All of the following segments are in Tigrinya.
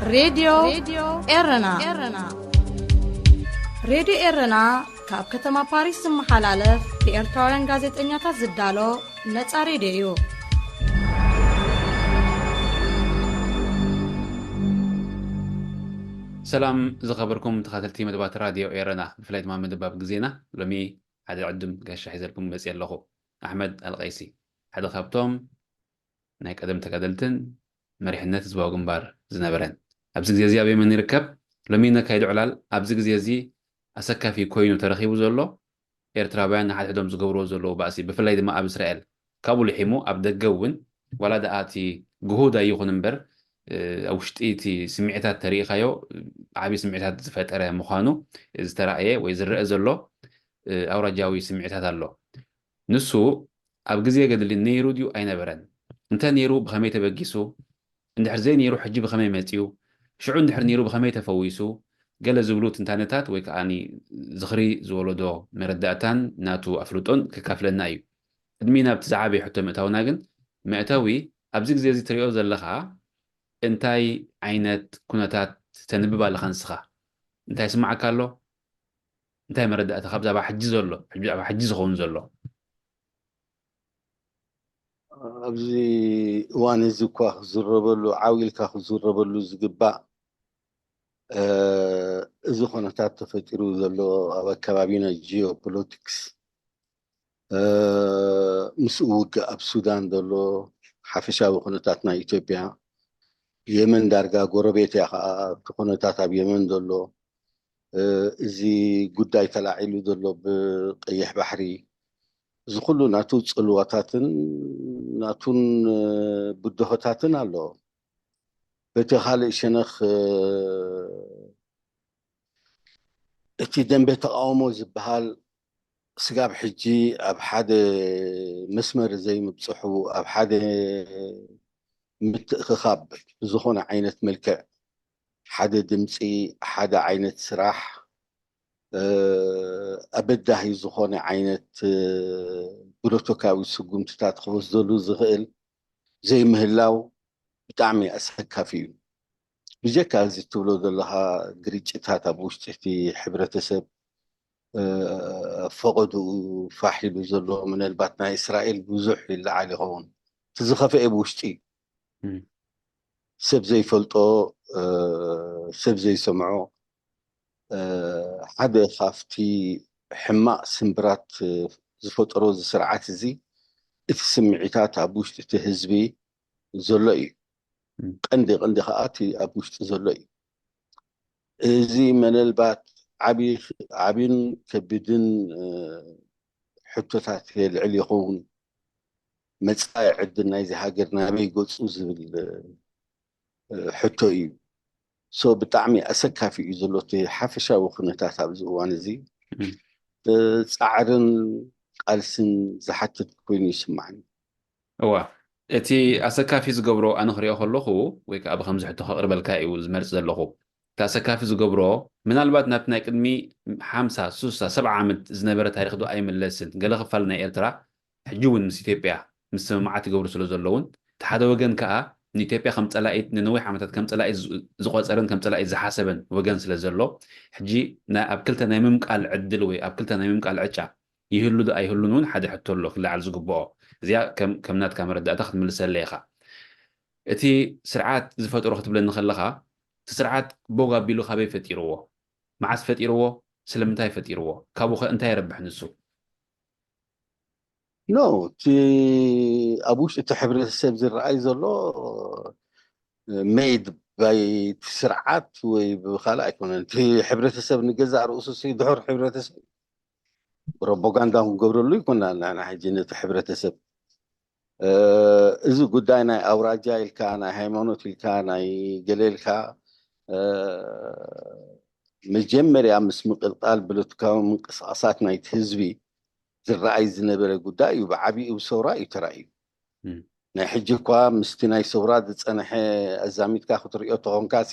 ሬድዮ ኤረና። ሬድዮ ኤረና ካብ ከተማ ፓሪስ ዝመሓላለፍ ብኤርትራውያን ጋዜጠኛታት ዝዳሎ ነጻ ሬድዮ እዩ። ሰላም ዝኸበርኩም ተኸታተልቲ መደባት ራድዮ ኤረና፣ ብፍላይ ድማ መደብ ግዜና። ሎሚ ሓደ ዕዱም ጋሻ ሒዘልኩም መፅየ ኣለኹ። ኣሕመድ ኣልቀይሲ፣ ሓደ ካብቶም ናይ ቀደም ተጋደልትን መሪሕነት ህዝባዊ ግንባር ዝነበረን። ኣብዚ ግዜ እዚ ኣብ የመን ይርከብ። ሎሚ ነካይዶ ዕላል ኣብዚ ግዜ እዚ ኣሰካፊ ኮይኑ ተረኺቡ ዘሎ ኤርትራውያን ንሓድሕዶም ዝገብርዎ ዘለዉ ባእሲ፣ ብፍላይ ድማ ኣብ እስራኤል ካብኡ ልሒሙ ኣብ ደገ እውን ዋላ ደኣ እቲ ግሁድ ኣይኹን እምበር ኣብ ውሽጢ እቲ ስምዒታት ተሪኢኻዮ ዓብዪ ስምዒታት ዝፈጠረ ምዃኑ ዝተራእየ ወይ ዝረአ ዘሎ ኣውራጃዊ ስምዒታት ኣሎ። ንሱ ኣብ ግዜ ገድሊ ነይሩ ድዩ ኣይነበረን? እንተ ነይሩ ብኸመይ ተበጊሱ? እንድሕር ዘይነይሩ ሕጂ ብኸመይ መጺኡ? ሽዑ እንድሕር ነይሩ ብኸመይ ተፈዊሱ? ገለ ዝብሉ ትንታነታት ወይ ከዓ ዝኽሪ ዝወለዶ መረዳእታን ናቱ ኣፍልጦን ከካፍለና እዩ። ቅድሚ ናብቲ ዝዓበየ ሕቶ ምእታውና ግን፣ መእተዊ ኣብዚ ግዜ እዚ ትሪኦ ዘለኻ እንታይ ዓይነት ኩነታት ተንብብ ኣለኻ ንስኻ? እንታይ ይስማዓካ ኣሎ? እንታይ መረዳእታ ካብ ዛባ ሕጂ ዘሎ፣ ሕጂ ዛባ ሕጂ ዝኸውን ዘሎ? ኣብዚ እዋን እዚ እኳ ክዝረበሉ ዓው ኢልካ ክዝረበሉ ዝግባእ እዚ ኩነታት ተፈጢሩ ዘሎ ኣብ ኣከባቢና ጂኦፖለቲክስ ምስኡ ውግእ ኣብ ሱዳን ዘሎ ሓፈሻዊ ኩነታት ናይ ኢትዮጵያ፣ የመን ዳርጋ ጎረቤት እያ ከዓ እቲ ኩነታት ኣብ የመን ዘሎ እዚ ጉዳይ ተላዒሉ ዘሎ ብቀይሕ ባሕሪ እዚ ኩሉ ናቱ ፅልዋታትን ናቱን ብድሆታትን ኣሎ። በቲ ካልእ ሸነኽ እቲ ደንበ ተቃውሞ ዝበሃል ስጋብ ሕጂ ኣብ ሓደ መስመር ዘይምብፅሑ ኣብ ሓደ ምትእኽኻብ ብዝኾነ ዓይነት መልክዕ ሓደ ድምፂ ሓደ ዓይነት ስራሕ ኣበዳሂ ዝኾነ ዓይነት ብሎቶካዊ ስጉምትታት ክወስደሉ ዝኽእል ዘይምህላው ብጣዕሚ ኣሰካፊ እዩ። ብጀካ እዚ ትብሎ ዘለኻ ግርጭታት ኣብ ውሽጢ እቲ ሕብረተሰብ ፈቐድኡ ፋሕ ኢሉ ዘሎ ምናልባት ናይ እስራኤል ብዙሕ ይለዓል ይኸውን። እቲ ዝኸፍአ ብውሽጢ እዩ። ሰብ ዘይፈልጦ ሰብ ዘይሰምዖ ሓደ ካብቲ ሕማቕ ስምብራት ዝፈጠሮ እዚ ስርዓት እዚ እቲ ስምዒታት ኣብ ውሽጢ እቲ ህዝቢ ዘሎ እዩ። ቀንዲ ቀንዲ ከዓ እቲ ኣብ ውሽጢ ዘሎ እዩ። እዚ መነልባት ዓብይን ከቢድን ሕቶታት የልዕል ይኸውን። መፃኢ ዕድል ናይዚ ሃገር ናበይ ገፁ ዝብል ሕቶ እዩ። ሶ ብጣዕሚ ኣሰካፊ እዩ ዘሎ እቲ ሓፈሻዊ ኩነታት ኣብዚ እዋን እዚ ፃዕርን ቃልስን ዝሓትት ኮይኑ ይስማዓኒ። እዋ እቲ ኣሰካፊ ዝገብሮ ኣነ ክሪኦ ከለኹ ወይ ከዓ ብከምዚ ሕቶ ከቕርበልካ እዩ ዝመርፅ ዘለኹ። እቲ ኣሰካፊ ዝገብሮ ምናልባት ናብቲ ናይ ቅድሚ ሓምሳ ሱሳ ሰብዓ ዓመት ዝነበረ ታሪክ ዶ ኣይምለስን። ገለ ክፋል ናይ ኤርትራ ሕጂ እውን ምስ ኢትዮጵያ ምስምማዓት ይገብሩ ስለ ዘለውን እቲ ሓደ ወገን ከዓ ንኢትዮጵያ ከም ፀላኢት ንነዊሕ ዓመታት ከም ፀላኢት ዝቆፀረን ከም ፀላኢት ዝሓሰበን ወገን ስለ ዘሎ ሕጂ ኣብ ክልተ ናይ ምምቃል ዕድል ወይ ኣብ ክልተ ናይ ምምቃል ዕጫ ይህሉ ዶ ኣይህሉን እውን ሓደ ሕቶ ኣሎ ክለዓል ዝግብኦ። እዚኣ ከም ናትካ መረዳእታ ክትምልሰለ ኢኻ። እቲ ስርዓት ዝፈጠሮ ክትብለኒ ከለኻ እቲ ስርዓት ቦግ ኣቢሉ ካበይ ፈጢርዎ? መዓስ ፈጢርዎ? ስለምንታይ ፈጢርዎ? ካብኡ ኸ እንታይ ይረብሕ ንሱ? ኖ እቲ ኣብ ውሽጢ እቲ ሕብረተሰብ ዝረኣይ ዘሎ made by እቲ ስርዓት ወይ ብካልእ ኣይኮነን። እቲ ሕብረተሰብ ንገዛእ ርእሱ ሲ ድሑር ሕብረተሰብ ፕሮፓጋንዳ ክንገብረሉ ይኮና ንሕና ሕጂ ነቲ ሕብረተሰብ እዚ ጉዳይ ናይ ኣውራጃ ኢልካ ናይ ሃይማኖት ኢልካ ናይ ገለ ኢልካ መጀመርያ ምስ ምቅልቃል ብለቱካዊ ምንቅስቃሳት ናይቲ ህዝቢ ዝረኣይ ዝነበረ ጉዳይ እዩ። ብዓብኡ ብሰውራ እዩ ተራእዩ። ናይ ሕጂ እኳ ምስቲ ናይ ሰውራ ዝፀንሐ ኣዛሚድካ ክትሪኦ ተኾንካሲ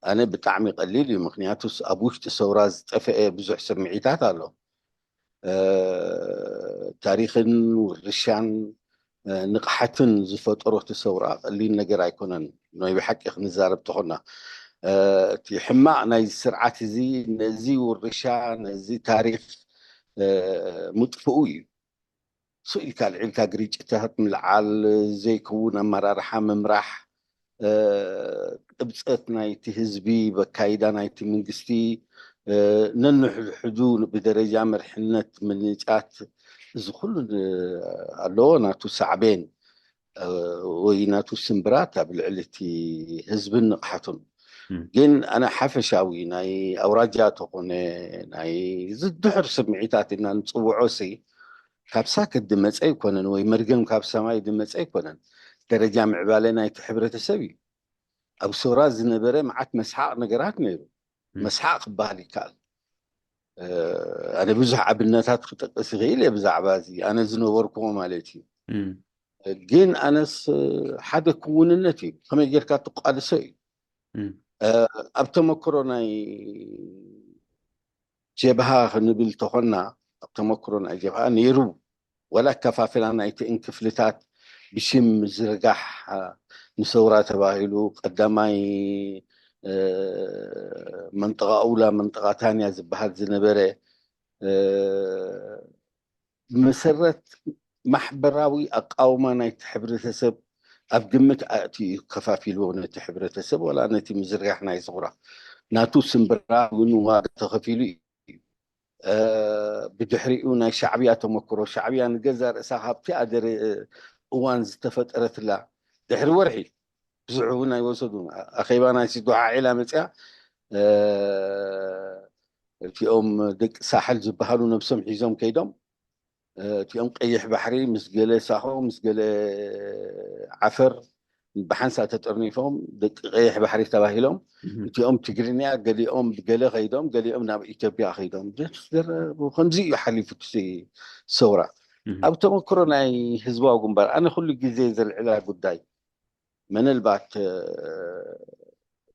ኣነ ብጣዕሚ ቀሊል እዩ። ምክንያቱስ ኣብ ውሽጢ ሰውራ ዝጠፈአ ብዙሕ ስምዒታት ኣሎ። ታሪኽን ውርሻን ንቕሓትን ዝፈጠሮ እቲ ሰውራ ቀሊል ነገር ኣይኮነን። ናይ ብሓቂ ክንዛረብ ተኾና እቲ ሕማቕ ናይ ስርዓት እዚ ነዚ ውርሻ ነዚ ታሪኽ ምጥፍኡ እዩ። ስኢልካ ልዒልካ ግርጭታት ምልዓል፣ ዘይክውን ኣመራርሓ ምምራሕ፣ ቅብፀት ናይቲ ህዝቢ በካይዳ ናይቲ መንግስቲ፣ ነንሕድሕዱ ብደረጃ መርሕነት ምንጫት፣ እዚ ኩሉ ኣለዎ ናቱ ሳዕቤን ወይ ናቱ ስምብራት ኣብ ልዕሊ እቲ ህዝብን ንቕሓቱን። ግን ኣነ ሓፈሻዊ ናይ ኣውራጃ ተኾነ ናይ ዝድሕር ስምዒታት ኢና ንፅውዖ ሲ ካብ ሳክት ዝመፀ ኣይኮነን ወይ መርገም ካብ ሰማይ ዝመፀ ኣይኮነን። ደረጃ ምዕባለ ናይቲ ሕብረተሰብ እዩ። ኣብ ሶራ ዝነበረ መዓት መስሓቕ ነገራት ነይሩ። መስሓቕ ክበሃል ይከኣል። ኣነ ብዙሕ ኣብነታት ክጠቅስ ይኽእል እየ ብዛዕባ እዚ ኣነ ዝነበርኩዎ ማለት እዩ። ግን ኣነስ ሓደ ክውንነት እዩ፣ ከመይ ጌርካ ትቃልሶ እዩ። ኣብ ተመክሮ ናይ ጀብሃ ክንብል ተኾና፣ ኣብ ተመክሮ ናይ ጀብሃ ነይሩ። ወላ ኣከፋፍላ ናይቲእን ክፍልታት ብሽም ዝርጋሕ ንሰውራ ተባሂሉ ቀዳማይ መንጠቓ ኡላ መንጠቓ ታንያ ዝበሃል ዝነበረ ብመሰረት ማሕበራዊ ኣቃውማ ናይቲ ሕብረተሰብ ኣብ ግምት ኣእትዩ እዩ ከፋፊልዎ ነቲ ሕብረተሰብ ወላ ነቲ ምዝርጋሕ ናይ ሰውራ ናቱ ስምብራ እውን ዋጋ ተኸፊሉ እዩ። ብድሕሪኡ ናይ ሻዕብያ ተመክሮ ሻዕብያ ንገዛ ርእሳ ካብቲ ኣደረ እዋን ዝተፈጠረትላ ድሕሪ ወርሒ ብዙሕ እውን ኣይወሰዱን። ኣኼባ ናይ ሲዱሓ ዒላ መፅያ እቲኦም ደቂ ሳሕል ዝበሃሉ ነብሶም ሒዞም ከይዶም እቲኦም ቀይሕ ባሕሪ ምስ ገለ ሳሆ ምስ ገለ ዓፈር ብሓንሳ ተጠርኒፎም ደቂ ቀይሕ ባሕሪ ተባሂሎም እቲኦም ትግርኛ ገሊኦም ብገለ ከይዶም ገሊኦም ናብ ኢትዮጵያ ከይዶም ከምዚ እዩ ሓሊፉ ሰውራ። ኣብ ተመክሮ ናይ ህዝባዊ ግንባር ኣነ ኩሉ ግዜ ዘልዕላ ጉዳይ ምናልባት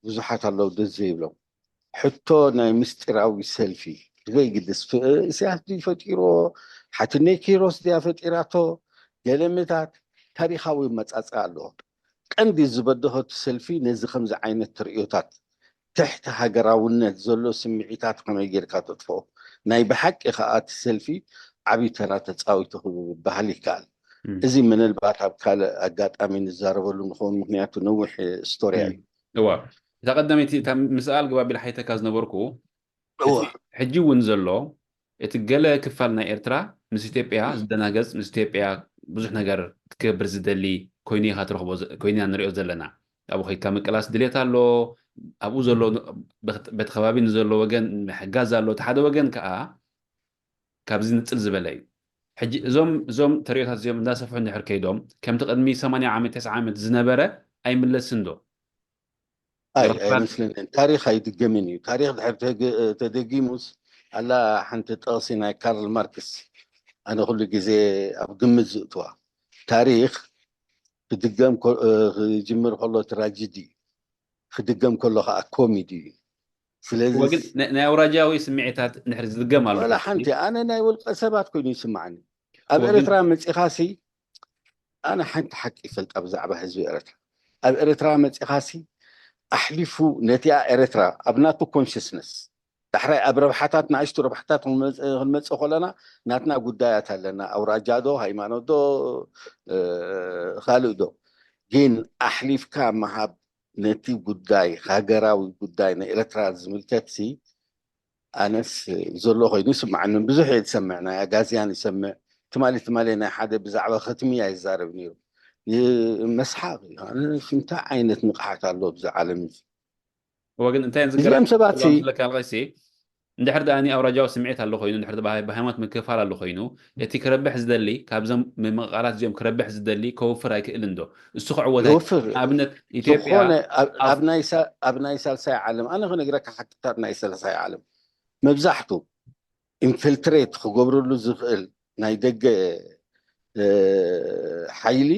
ብዙሓት ኣለዉ ደስ ዘይብሎም ሕቶ ናይ ምስጢራዊ ሰልፊ ዘይግድስ ኢሳያስ ድዩ ፈጢሮ ሓትነይ ኪሮስ ድያ ፈጢራቶ ገለምታት ታሪኻዊ መጻጽ ኣለዎ። ቀንዲ ዝበደሆ እቲ ሰልፊ ነዚ ከምዚ ዓይነት ትርእዮታት ትሕቲ ሃገራውነት ዘሎ ስምዒታት ከመይ ጌርካ ተጥፍኦ ናይ ብሓቂ ከዓ እቲ ሰልፊ ዓብዪ ተራ ተፃዊቱ ክበሃል ይከኣል። እዚ ምናልባት ኣብ ካልእ ኣጋጣሚ ንዛረበሉ ንኸውን ምክንያቱ ነዊሕ ስቶርያ እዩ። እዋ እታ ቀዳመይቲ ምስኣል ግባ ቢል ሓይተካ ዝነበርኩ ሕጂ እውን ዘሎ እቲ ገለ ክፋል ናይ ኤርትራ ምስ ኢትዮጵያ ዝደናገፅ ምስ ኢትዮጵያ ብዙሕ ነገር ክትገብር ዝደሊ ኮይኑ ኢኻ ትረኽቦ ኮይና ንሪኦ ዘለና። ኣብኡ ከይድካ ምቅላስ ድሌት ኣሎ። ኣብኡ ዘሎ በቲ ከባቢ ንዘሎ ወገን ምሕጋዝ ኣሎ። እቲ ሓደ ወገን ከዓ ካብዚ ንፅል ዝበለ እዩ። ሕጂ እዞም እዞም ተሪኦታት እዚኦም እንዳሰፍሑ እንድሕር ከይዶም ከምቲ ቅድሚ ሰማንያ ዓመት ተስዓ ዓመት ዝነበረ ኣይምለስን ዶ? ኣይመስለንን። ታሪኽ ኣይድገምን እዩ። ታሪኽ ድሕር ተደጊሙስ ኣላ ሓንቲ ጥቕሲ ናይ ካርል ማርክስ ኣነ ኩሉ ግዜ ኣብ ግምት ዝእትዋ ታሪኽ ክድገም ክጅምር ከሎ ትራጅዲ እዩ። ክድገም ከሎ ከዓ ኮሚዲ እዩ። ስለዚ ናይ ኣውራጃዊ ስምዒታት ድሕር ዝድገም ኣሎ። ሓንቲ ኣነ ናይ ውልቀ ሰባት ኮይኑ ይስማዓኒ። ኣብ ኤርትራ መፂኻሲ ኣነ ሓንቲ ሓቂ ይፈልጣ ብዛዕባ ህዝቢ ኤርትራ ኣብ ኤርትራ መፂኻሲ ኣሕሊፉ ነቲኣ ኤርትራ ኣብ ናቱ ኮንሽስነስ ዳሕራይ ኣብ ረብሓታት ንኣሽቱ ረብሓታት ክንመፅእ ከለና ናትና ጉዳያት ኣለና። ኣውራጃ ዶ ሃይማኖት ዶ ካልእ ዶ ግን ኣሕሊፍካ ምሃብ ነቲ ጉዳይ ሃገራዊ ጉዳይ ንኤርትራ ዝምልከትሲ ኣነስ ዘሎ ኮይኑ ይስምዓኒ። ብዙሕ እየ ዝሰምዕ፣ ናይ ኣጋዝያን ይሰምዕ፣ ትማሊ ትማሊ ናይ ሓደ ብዛዕባ ኸትሚ እያ ይዛረብ ነይሩ። መስሓቕ እዩ። ኣነስ እንታይ ዓይነት ንቕሓት ኣሎ ኣብዚ ዓለም እዚ? እወ ግን እንታይ እዚኦም ሰባት ለካ ኣልቀሲ እንድሕር ደኣ ኣውራጃዊ ስምዒት ኣሎ ኮይኑ እንድሕር ብሃይማኖት ምክፍፋል ኣሎ ኮይኑ እቲ ክረብሕ ዝደሊ ካብዞም ምምቕቓላት እዚኦም ክረብሕ ዝደሊ ከውፍር ኣይክእልን ዶ? እሱ ክዕወት ይወፍር። ኣብነት ኢትዮጵያ ዝኾነ ኣብ ናይ ሳልሳይ ዓለም ኣነ ክነግረካ ሓቅታት ናይ ሳልሳይ ዓለም መብዛሕቱ ኢንፊልትሬት ክገብረሉ ዝኽእል ናይ ደገ ሓይሊ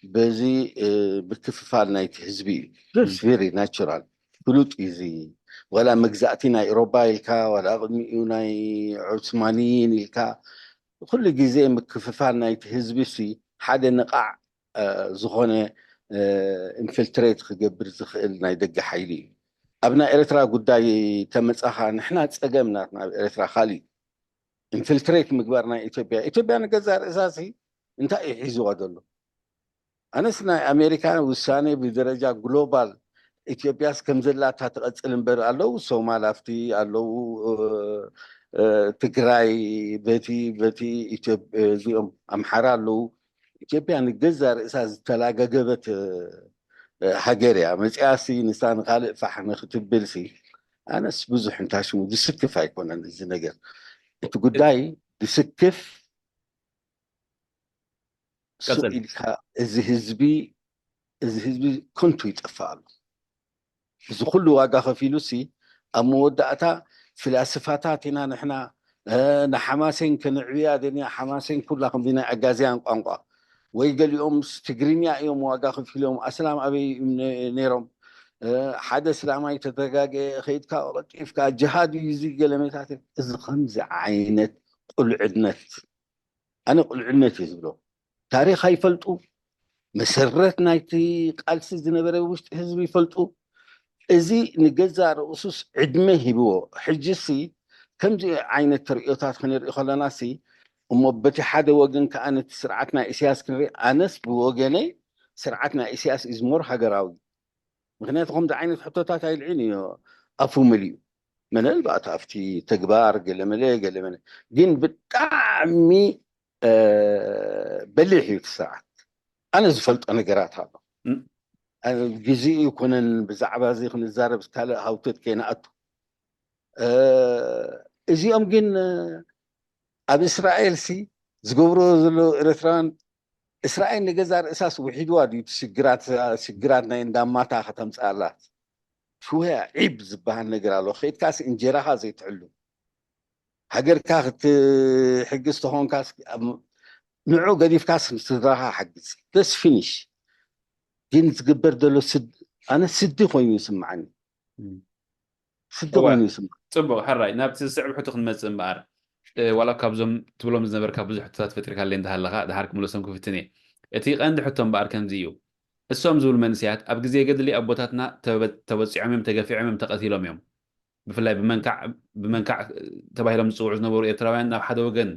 በዚ ምክፍፋል ናይቲ ህዝቢ እዩ። ቨሪ ናቹራል ፍሉጥ እዩ። እዚ ዋላ መግዛእቲ ናይ ኤሮባ ኢልካ ዋላ ቅድሚኡ ናይ ዑስማንይን ኢልካ ኩሉ ግዜ ምክፍፋል ናይቲ ህዝቢ ሲ ሓደ ንቓዕ ዝኾነ ኢንፊልትሬት ክገብር ዝኽእል ናይ ደገ ሓይሊ እዩ። ኣብ ናይ ኤርትራ ጉዳይ ተመጻኻ፣ ንሕና ጸገም ናትና ኣብ ኤርትራ ካልእ ኢንፊልትሬት ምግባር ናይ ኢትዮጵያ። ኢትዮጵያ ንገዛ ርእሳሲ እንታይ እዩ ሒዝዋ ዘሎ? ኣነስ ናይ ኣሜሪካ ውሳኔ ብደረጃ ግሎባል ኢትዮጵያስ ከም ዘላታ ትቐጽል እምበር፣ ኣለዉ ሶማል ኣብቲ ኣለዉ፣ ትግራይ በቲ በቲ እዚኦም ኣምሓራ ኣለዉ። ኢትዮጵያ ንገዛ ርእሳ ዝተላጋገበት ሃገር እያ። መፅያሲ ንሳ ንካልእ ፋሕ ንክትብል ሲ፣ ኣነስ ብዙሕ እንታሽሙ ዝስክፍ ኣይኮነን እዚ ነገር። እቲ ጉዳይ ዝስክፍ ሱቕ ኢልካ፣ እዚ ህዝቢ እዚ ህዝቢ ከንቱ ይጠፍእ ኣሎ። እዚ ኩሉ ዋጋ ከፊሉ ሲ፣ ኣብ መወዳእታ ፍላስፋታት ኢና ንሕና፣ ንሓማሴን ከነዕብያ ደንያ፣ ሓማሴን ኩላ ከምዚ ናይ ኣጋዝያን ቋንቋ ወይ ገሊኦም ትግርኛ እዮም ዋጋ ከፊሎም። ኣስላም ኣበይ ነይሮም? ሓደ እስላማይ ተተጋገ ከይድካ ቀልጢፍካ ጅሃድ እዩ እዚ ገለመታት። እዚ ከምዚ ዓይነት ቁልዕነት ኣነ ቁልዕነት እዩ ዝብሎ። ታሪኽ ኣይፈልጡ፣ መሰረት ናይቲ ቃልሲ ዝነበረ ውሽጢ ህዝቢ ይፈልጡ። እዚ ንገዛ ርእሱስ ዕድመ ሂብዎ። ሕጂሲ ከምዚ ዓይነት ተርእዮታት ክንርኢ ከለናሲ፣ እሞ በቲ ሓደ ወገን ከኣ ነቲ ስርዓት ናይ ኢሳያስ ክንርኢ፣ ኣነስ ብወገነይ ስርዓት ናይ ኢሳያስ ኢዝሞር ሃገራዊ። ምክንያቱ ከምዚ ዓይነት ሕቶታት ኣይልዕን እዩ ኣፉ መሊኡ። ምናልባት ኣብቲ ተግባር ገለመለ ገለመለ፣ ግን ብጣዕሚ በሊሕ እዩ እቲ ስርዓት። ኣነ ዝፈልጦ ነገራት ኣሎ። ግዜኡ ይኮነን ብዛዕባ እዚ ክንዛረብ፣ ካልእ ሃውተት ከይንኣቱ። እዚኦም ግን ኣብ እስራኤል ሲ ዝገብርዎ ዘለዉ ኤርትራውያን፣ እስራኤል ንገዛ ርእሳስ ውሒድዋ ድዩ? እቲ ሽግራት ሽግራት ናይ እንዳማታ ከተምፅኣላት ሽወያ ዒብ ዝበሃል ነገር ኣሎ። ከይድካስ እንጀራኻ ዘይትሕሉ፣ ሃገርካ ክትሕግዝ ተኾንካስ ንዑ ገዲፍካስ ንስድራኻ ሓግዝ። በስ ፊኒሽ። ግን ዝግበር ዘሎ ስድ ኣነ ስዲ ኮይኑ ይስምዓኒ። ስዲ ኮይኑ ይስምዓኒ። ፅቡቅ፣ ሕራይ ናብቲ ዝስዕብ ሕቶ ክንመፅእ እምበኣር፣ ዋላ ካብዞም ትብሎም ዝነበርካ ብዙሕ ሕቶታት ፈጢርካለይ እንተሃለኻ፣ ድሓር ክምለሶም ክፍትን እየ። እቲ ቀንዲ ሕቶ እምበኣር ከምዚ እዩ። እሶም ዝብሉ መንእሰያት ኣብ ግዜ ገድሊ ኣቦታትና ተበፂዖም እዮም፣ ተገፊዖም እዮም፣ ተቐቲሎም እዮም። ብፍላይ ብመንካዕ ብመንካዕ ተባሂሎም ዝፅውዑ ዝነበሩ ኤርትራውያን ናብ ሓደ ወገን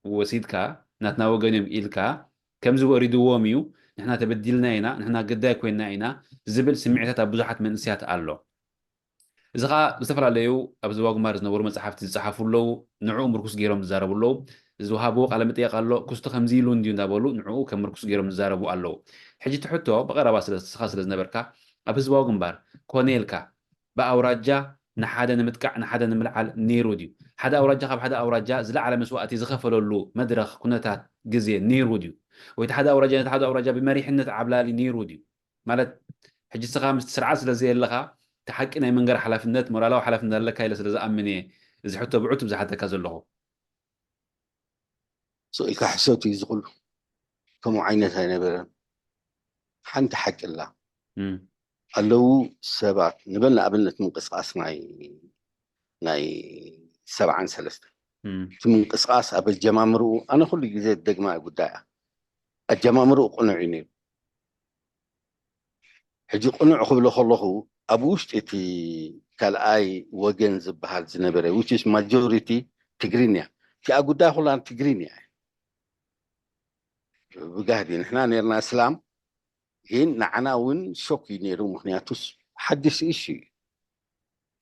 ወሲድካ፣ ናትና ወገን እዮም ኢልካ፣ ከምዚ ወሪድዎም እዩ፣ ንሕና ተበዲልና ኢና፣ ንሕና ግዳይ ኮይና ኢና ዝብል ስምዒታት ኣብ ብዙሓት መንእሰያት ኣሎ። እዚ ኸዓ ብዝተፈላለዩ ኣብ ዞባ ጉማር ዝነበሩ መፅሓፍቲ ዝፀሓፉ ኣለዉ፣ ንዕኡ ምርኩስ ገይሮም ዝዛረቡ ኣለዉ። ዝወሃብዎ ቃለ መጠየቕ ኣሎ፣ ክስቶ ከምዚ ኢሉ እንድዩ እንዳበሉ ንዕኡ ከም ምርኩስ ገይሮም ዝዛረቡ ኣለዉ። ሕጂ እቲ ሕቶ ብቐረባ ስለ ንስኻ ስለ ዝነበርካ ኣብ ህዝባዊ ግንባር ኮነ ኢልካ ብኣውራጃ ንሓደ ንምጥቃዕ ንሓደ ንምልዓል ነይሩ ድዩ? ሓደ ኣውራጃ ካብ ሓደ ኣውራጃ ዝለዓለ መስዋእቲ ዝኸፈለሉ መድረኽ፣ ኩነታት፣ ግዜ ነይሩ ድዩ? ወይ እቲ ሓደ ኣውራጃ ነቲ ሓደ ኣውራጃ ብመሪሕነት ዓብላሊ ነይሩ ድዩ? ማለት ሕጂ ንስኻ ምስቲ ስርዓት ስለ ዘየለኻ እቲ ሓቂ ናይ ምንጋር ሓላፍነት፣ ሞራላዊ ሓላፍነት ኣለካ ኢለ ስለ ዝኣምን እየ እዚ ሕቶ ብዕቱብ ዝሓተካ ዘለኹ። ስቕ ኢልካ ሕሰት እዩ ዝኽሉ። ከምኡ ዓይነት ኣይነበረን። ሓንቲ ሓቂ ኣላ። ኣለዉ ሰባት ንበል ንኣብነት ምንቅስቃስ ናይ ናይ ሰብዓን ሰለስተ እቲ ምንቅስቃስ ኣብ ኣጀማምርኡ ኣነ ኩሉ ግዜ ደግማ ጉዳይ ኣጀማምርኡ ቅኑዕ እዩ ነይሩ። ሕጂ ቅኑዕ ክብሎ ከለኹ ኣብ ውሽጢ እቲ ካልኣይ ወገን ዝበሃል ዝነበረ which is majority ትግርኛ እቲኣ ጉዳይ ኩላ ትግርኛ ብጋህዲ ንሕና ነርና እስላም ግን ንዓና እውን ሾክ እዩ ነይሩ። ምክንያቱስ ሓድሽ እሺ እዩ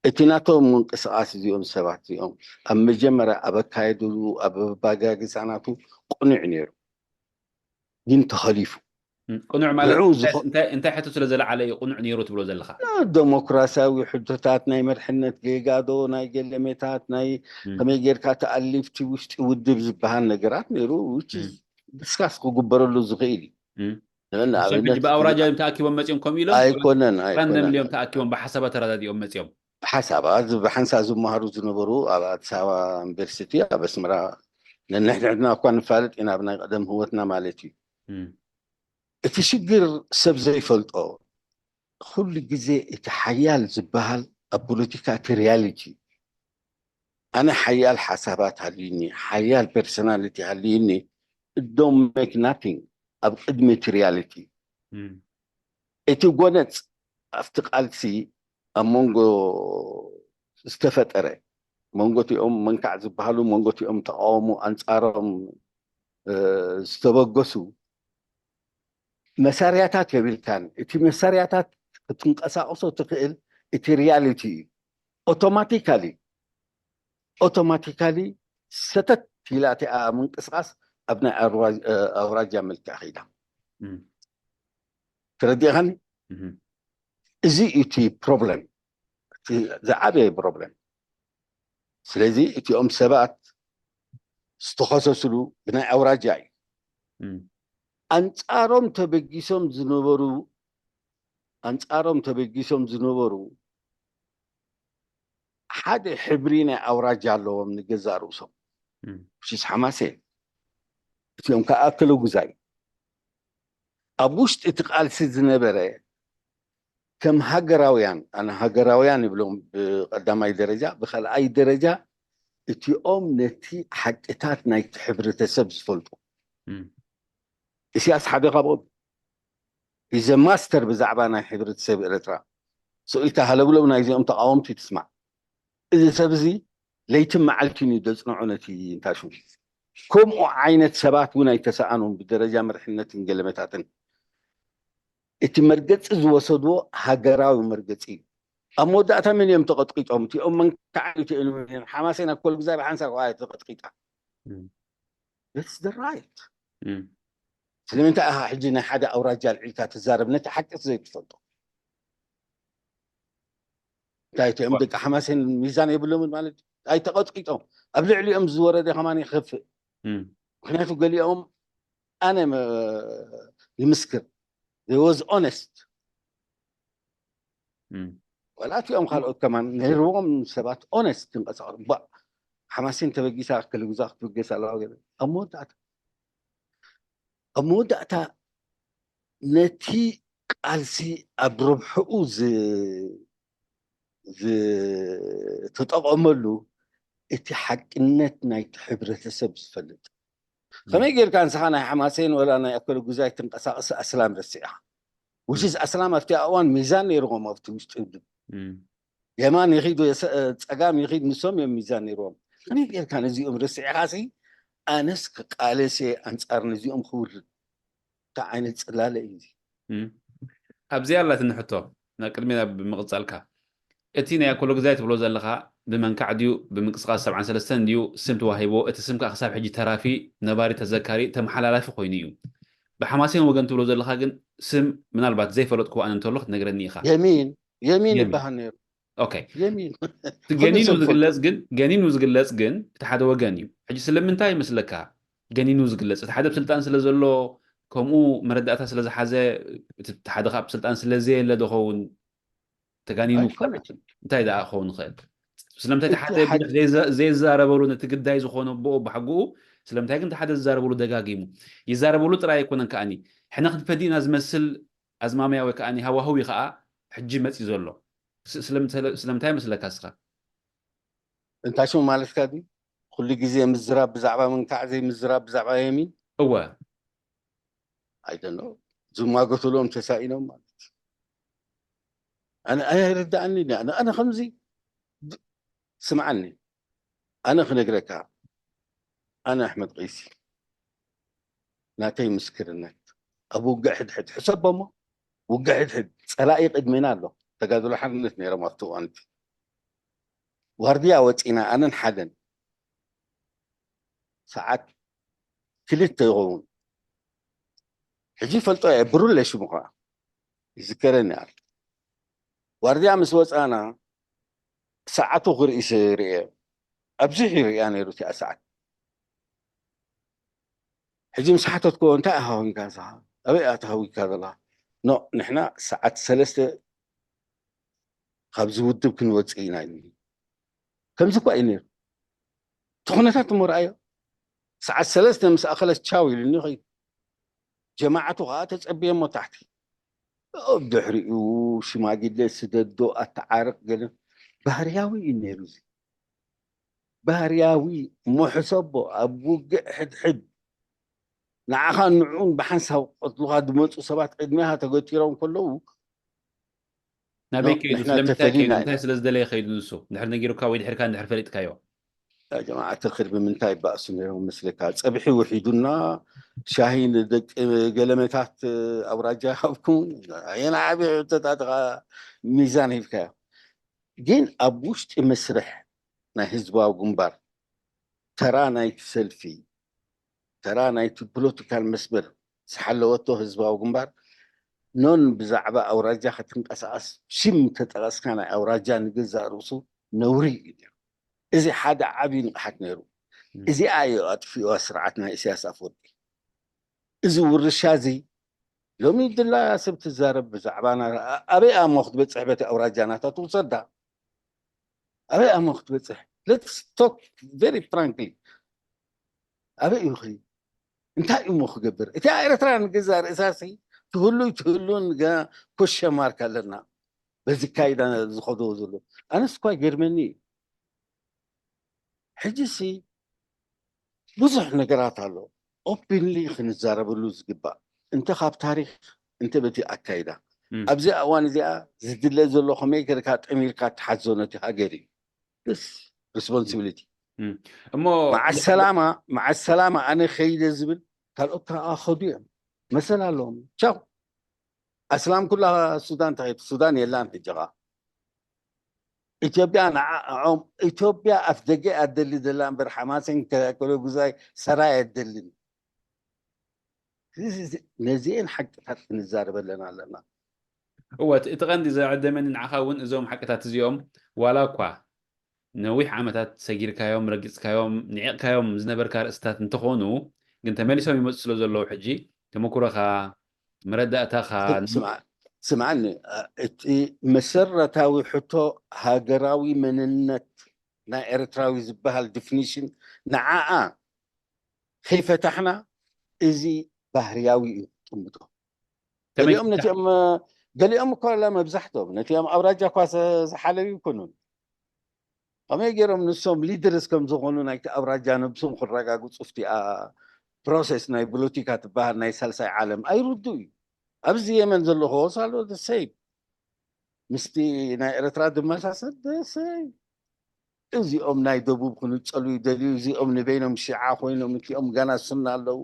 እቲ ናቶም ምንቅስቃስ እዚኦም ሰባት እዚኦም ኣብ መጀመርያ ኣብ ኣካየድሉ ኣብ ኣባጋግፃ ናቱ ቅኑዕ ነይሩ ግን ተኸሊፉ ቅኑዕ ማለት እንታይ ሕቶ ስለ ዘለዓለ እዩ ቅኑዕ ነይሩ ትብሎ ዘለካ? ዴሞክራሲያዊ ሕቶታት ናይ መርሕነት ጌጋዶ ናይ ገለሜታት ናይ ከመይ ጌርካ ተኣሊፍቲ ውሽጢ ውድብ ዝበሃል ነገራት ነይሩ ዲስካስ ክግበረሉ ዝኽእል እዩ። ብኣውራጃ እዮም ተኣኪቦም መፅኦም ከምኡ ኢሎም ኣይኮነን ኣይኮነን እዮም ተኣኪቦም ብሓሳባ ተረዳዲኦም መፅኦም ብሓሳባ ብሓንሳ ዝመሃሩ ዝነበሩ ኣብ ኣዲስ ኣበባ ዩኒቨርሲቲ ኣብ ኣስመራ ነንሕድሕድና እኳ ንፋለጥ ኢና ኣብ ናይ ቀደም ህወትና ማለት እዩ። እቲ ሽግር ሰብ ዘይፈልጦ ኩሉ ግዜ እቲ ሓያል ዝበሃል ኣብ ፖለቲካ እቲ ሪያሊቲ ኣነ ሓያል ሓሳባት ሃልዩኒ ሓያል ፐርሶናሊቲ ሃልዩኒ don't make nothing ኣብ ቅድሚ እቲ reality። እቲ ጎነጽ ኣብቲ ቃልሲ ኣብ መንጎ ዝተፈጠረ መንጎቲኦም መንካዕ ዝበሃሉ መንጎቲኦም ተቃወሙ ኣንጻሮም ዝተበገሱ መሳርያታት የብልካን። እቲ መሳርያታት ክትንቀሳቀሶ ትኽእል እቲ reality እዩ። Automatically automatically ሰተት ኢላ እቲኣ ምንቅስቃስ ኣብ ናይ ኣውራጃ መልክዕ ከይዳ። ተረዲእኻኒ? እዚ እዩ እቲ problem፣ ዝዓበየ problem። ስለዚ እቲኦም ሰባት ዝተኸሰስሉ ብናይ ኣውራጃ እዩ። ኣንጻሮም ተበጊሶም ዝነበሩ ኣንጻሮም ተበጊሶም ዝነበሩ ሓደ ሕብሪ ናይ ኣውራጃ ኣለዎም ንገዛእ ርእሶም። ሽስ ሓማሴን እቲኦም ከዓ ኣክለጉዛይ ኣብ ውሽጢ እቲ ቃልሲ ዝነበረ ከም ሃገራውያን፣ ኣነ ሃገራውያን ይብሎም ብቀዳማይ ደረጃ፣ ብካልኣይ ደረጃ እቲኦም ነቲ ሓቅታት ናይቲ ሕብረተሰብ ዝፈልጡ። ኢሳያስ ሓደ ካብኦም። He's a master ብዛዕባ ናይ ሕብረተሰብ ኤርትራ። ስቕ ኢልካ ሃለብለው ናይዚኦም ተቃወምቲ ትስማዕ። እዚ ሰብ እዚ ለይትን መዓልትን እዩ ዘጽንዖ ነቲ እንታሹ። ከምኡ ዓይነት ሰባት እውን ኣይተሰኣኑን ብደረጃ መርሕነትን ገለመታትን። እቲ መርገጺ ዝወሰድዎ ሃገራዊ መርገጺ እዩ። ኣብ መወዳእታ መን እዮም ተቐጥቂጦም? እቲኦም መንካዕን እቲኦም ሓማሴን ኣኮል ግዛይ ብሓንሳብ ከኣ ተቐጥቂጣ። That's the right። ስለምንታይ ኢኻ ሕጂ ናይ ሓደ ኣውራጃ ኣልዒልካ ትዛረብ ነቲ ሓቂ ዘይትፈልጦ? እንታይ እቲኦም ደቂ ሓማሴን ሚዛን የብሎምን ማለት እዩ? ኣይተቐጥቂጦም ኣብ ልዕሊኦም ዝወረደ ከማን ይኸፍእ። ምክንያቱ ገሊኦም ኣነ ይምስክር was honest። ዋላ እቲኦም ካልኦት ከማን ነይርዎም ሰባት honest ክንቀሳቀሱ ባ ሓማሴን ተበጊሳ ክልግዛ ክትብገስ ኣለዋ ገለ ኣብ መወዳእታ ኣብ መወዳእታ ነቲ ቃልሲ ኣብ ረብሕኡ ዝተጠቐመሉ እቲ ሓቅነት ናይቲ ሕብረተሰብ ዝፈልጥ ከመይ ጌርካ ንስኻ ናይ ሓማሴን ወላ ናይ ኣከለ ጉዛይ ትንቀሳቀስ ኣስላም ረሲዕኻ ውሽስ ኣስላም ኣብቲ እዋን ሚዛን ነይርዎም ኣብቲ ውሽጢ ውድብ የማን ይኺድ ጸጋም ይኺድ ንሶም እዮም ሚዛን ነይርዎም ከመይ ጌርካ ነዚኦም ረሲዕኻ ሲ ኣነስ ክቃለስ እየ ኣንጻር ነዚኦም ክውርድ እንታይ ዓይነት ጽላለ እዩ እዚ ኣብዚኣ ኣላትኒ ሕቶ ናብ ቅድሚ ናብ ምቕጻልካ እቲ ናይ ኣኮሎ ግዛይ ትብሎ ዘለኻ ብመንካዕ ድዩ ብምንቅስቃስ ሰብዓን ሰለስተን ድዩ ስም ተዋሂቦ እቲ ስም ከዓ ክሳብ ሕጂ ተራፊ ነባሪ ተዘካሪ ተመሓላላፊ ኮይኑ እዩ ብሓማሴን ወገን ትብሎ ዘለኻ ግን ስም ምናልባት ዘይፈለጥኩ ኣነ እንተሎ ክትነግረኒ ኢኻ የሚን የሚን ይበሃል ነይሩ ኦኬ ገኒኑ ዝግለጽ ግን ገኒኑ ዝግለጽ ግን እቲ ሓደ ወገን እዩ ሕጂ ስለምንታይ ይመስለካ ገኒኑ ዝግለጽ እቲ ሓደ ብስልጣን ስለ ዘሎ ከምኡ መረዳእታ ስለ ዝሓዘ እቲ ሓደ ካብ ስልጣን ስለ ዘየለ ዝኸውን ተጋኒኑ እንታይ ደኣ ክኸውን ይኽእል ስለምንታይ እቲ ሓደ ዘይዛረበሉ ነቲ ግዳይ ዝኾነ ብኡ ብሓግኡ ስለምንታይ ግን ሓደ ዝዛረበሉ ደጋጊሙ ይዛረበሉ ጥራይ ኣይኮነን ከኣኒ ሕነ ክንፈዲ ኢና ዝመስል ኣዝማምያ ወይ ከኣ ሃዋህው እዩ ከኣ ሕጂ መጺ ዘሎ ስለምንታይ መስለካ እስኻ እንታይ ሽሙ ማለትካ ድዩ ኩሉ ግዜ ምዝራብ ብዛዕባ ምንካዕ ዘይምዝራብ ብዛዕባ የሚን እወ ኣይደኖ ዝማገቱሎም ተሳኢኖም ማለት ኣነ ኣይርዳእኒ ኣነ ከምዚ ስምዓኒ ኣነ ክነግረካ ኣነ ኣሕመድ ቀይሲ ናተይ ምስክርነት ኣብ ውግእ ሕድሕድ ሕሰቦሞ ውግእ ሕድሕድ ጸላኢ ቅድሜና ኣሎ ተጋድሎ ሓርነት ነይሮም ኣብቲ እዋንቲ ዋርድያ ወፂና ኣነን ሓደን ሰዓት ክልተ ይኸውን ሕጂ ፈልጦ እየ ብሩለ ሽሙ ከዓ ይዝከረኒ ኣሎ ዋርድያ ምስ ወፃና ሰዓቱ ክርእስ ርእየ ኣብዚሕ ይርእያ ነይሩ እቲኣ ሰዓት ሕጂ ምስ ሓተትክዎ እንታይ ኣሃዊካ ንስኻ ኣበይ ኣትሃዊካ ዘላ ኖ ንሕና ሰዓት ሰለስተ ካብዚ ውድብ ክንወፅእ ኢና ከምዚ እኳ እዩ ነይሩ እቲ ኩነታት እሞ ረኣዮ ሰዓት ሰለስተ ምስ ኣኸለት ቻው ኢሉኒ ኸይዱ ጀማዓቱ ከዓ ተፀብየሞ ታሕቲ ኣብ ድሕሪኡ ሽማግለ ስደዶ ኣተዓርቕ ገለ ባህርያዊ እዩ ነይሩ እዚ ባህርያዊ እሞ ሕሰቦ ኣብ ውግእ ሕድሕድ ንዓኻ ንዕኡን ብሓንሳብ ክቐትሉኻ ዝመፁ ሰባት ቅድሚኻ ተገቲሮም ከለዉ ናበይ ኖ፣ ከይዱ ንሕና ስለምንታይ ከይዱ ተፈሊና ኢና። እንታይ ስለ ዝደለየ ከይዱ ንሱ ድሕር ነጊሩካ ወይ ድሕርካ እንድሕር ፈሊጥካዮ ያ ጀማዓ ተኽር ብምንታይ ይባእሱ ነይሮም መስለካ? ፀብሒ ውሒዱና ሻሂ ንደቂ ገለመታት ኣውራጃ ይሃብኩም። ኣየና ዓብዪ ሕቶታት ኢኻ ሚዛን ሂብካዮ። ግን ኣብ ውሽጢ መስርሕ ናይ ህዝባዊ ግንባር ተራ ናይቲ ሰልፊ፣ ተራ ናይቲ ፖለቲካል መስመር ዝሓለወቶ ህዝባዊ ግንባር ኖን ብዛዕባ ኣውራጃ ክትንቀሳቐስ ሽም ተጠቐስካ ናይ ኣውራጃ ንገዛእ ርእሱ ነውሪ እዩ ነይሩ። እዚ ሓደ ዓብዪ ንቕሓት ነይሩ። ም። እዚኣ እዩ ኣጥፊእዋ ስርዓት ናይ ኢሳያስ ኣፈወርቂ። እዚ ውርሻ እዚ ሎሚ ድላ ሰብ ትዛረብ ብዛዕባና ኣበይ ኣሞ ክትበፅሕ በቲ ኣውራጃ ናታ ትውሰዳ ኣበይ ኣሞ ክትበፅሕ? Let's talk very frankly። ኣበይ እዩ ኸይ እንታይ እዩ እሞ ክገብር? እቲ ኤርትራ ንገዛ ርእሳሲ ትህሉ ትህሉን ገና ኮሸ ማርክ ኣለና በዚ ካይዳ ዝኸዶ ዘሎ ኣነስ እኳ ይገርመኒ እዩ። ሕጂ ሲ ብዙሕ ነገራት ኣሎ ኦፕንሊ ክንዛረበሉ ዝግባእ እንተ ካብ ታሪክ እንተ በቲ ኣካይዳ ም። ኣብዚ እዋን እዚኣ ዝድለ ዘሎ ከመይ ገርካ ጠሚርካ ትሓዞ ነቲ ሃገር እዩ ስ ሪስፖንሲቢሊቲ ም። እሞ መዓት ሰላማ መዓት ሰላማ ኣነ ከይደ ዝብል ካልኦት ከኣ ከዱ እዮም መሰል ኣለዎም ቻው ኣስላም ኩላ ሱዳን ተኸይድ ሱዳን የላን ሕጂ ኸኣ ኢትዮጵያ ንዓኦም ኢትዮጵያ ኣፍ ደገ ኣደሊ ዘላ እምበር ሓማሴን ከሎ ጉዛይ ሰራይ ኣደልን ነዚአን ሓቅታት ክንዛረበለን ኣለና እወ እቲ ቀንዲ ዘዕደመኒ ንዓኻ እውን እዞም ሓቅታት እዚኦም ዋላ እኳ ነዊሕ ዓመታት ሰጊርካዮም ረጊፅካዮም ንዒቕካዮም ዝነበርካ ርእስታት እንተኾኑ ግን ተመሊሶም ይመፁ ስለ ዘለዉ ሕጂ ተመኩሮኻ መረዳእታኻ ስምዓኒ እቲ መሰረታዊ ሕቶ ሃገራዊ መንነት ናይ ኤርትራዊ ዝበሃል ዲፊኒሽን ንዓኣ ከይፈታሕና እዚ ባህርያዊ እዩ ጥምቶ ገሊኦም ነቲኦም ገሊኦም እኮ ላ መብዛሕቶም ነቲኦም ኣውራጃ እኳ ዝሓለዩ ይኮኑን ከመይ ገይሮም ንሶም ሊደርስ ከም ዝኾኑ ናይቲ ኣውራጃ ነብሶም ክረጋግፁ ፍቲኣ ፕሮሰስ ናይ ፖለቲካ ትበሃል ናይ ሳልሳይ ዓለም ኣይርዱ እዩ ኣብዚ የመን ዘሎ ከወስ ኣሎ ደሰይ ምስቲ ናይ ኤርትራ ዝመሳሰል ደሰይ እዚኦም ናይ ደቡብ ክንፀሉ ይደልዩ እዚኦም ንበይኖም ሽዓ ኮይኖም እቲኦም ገና ስና ኣለዉ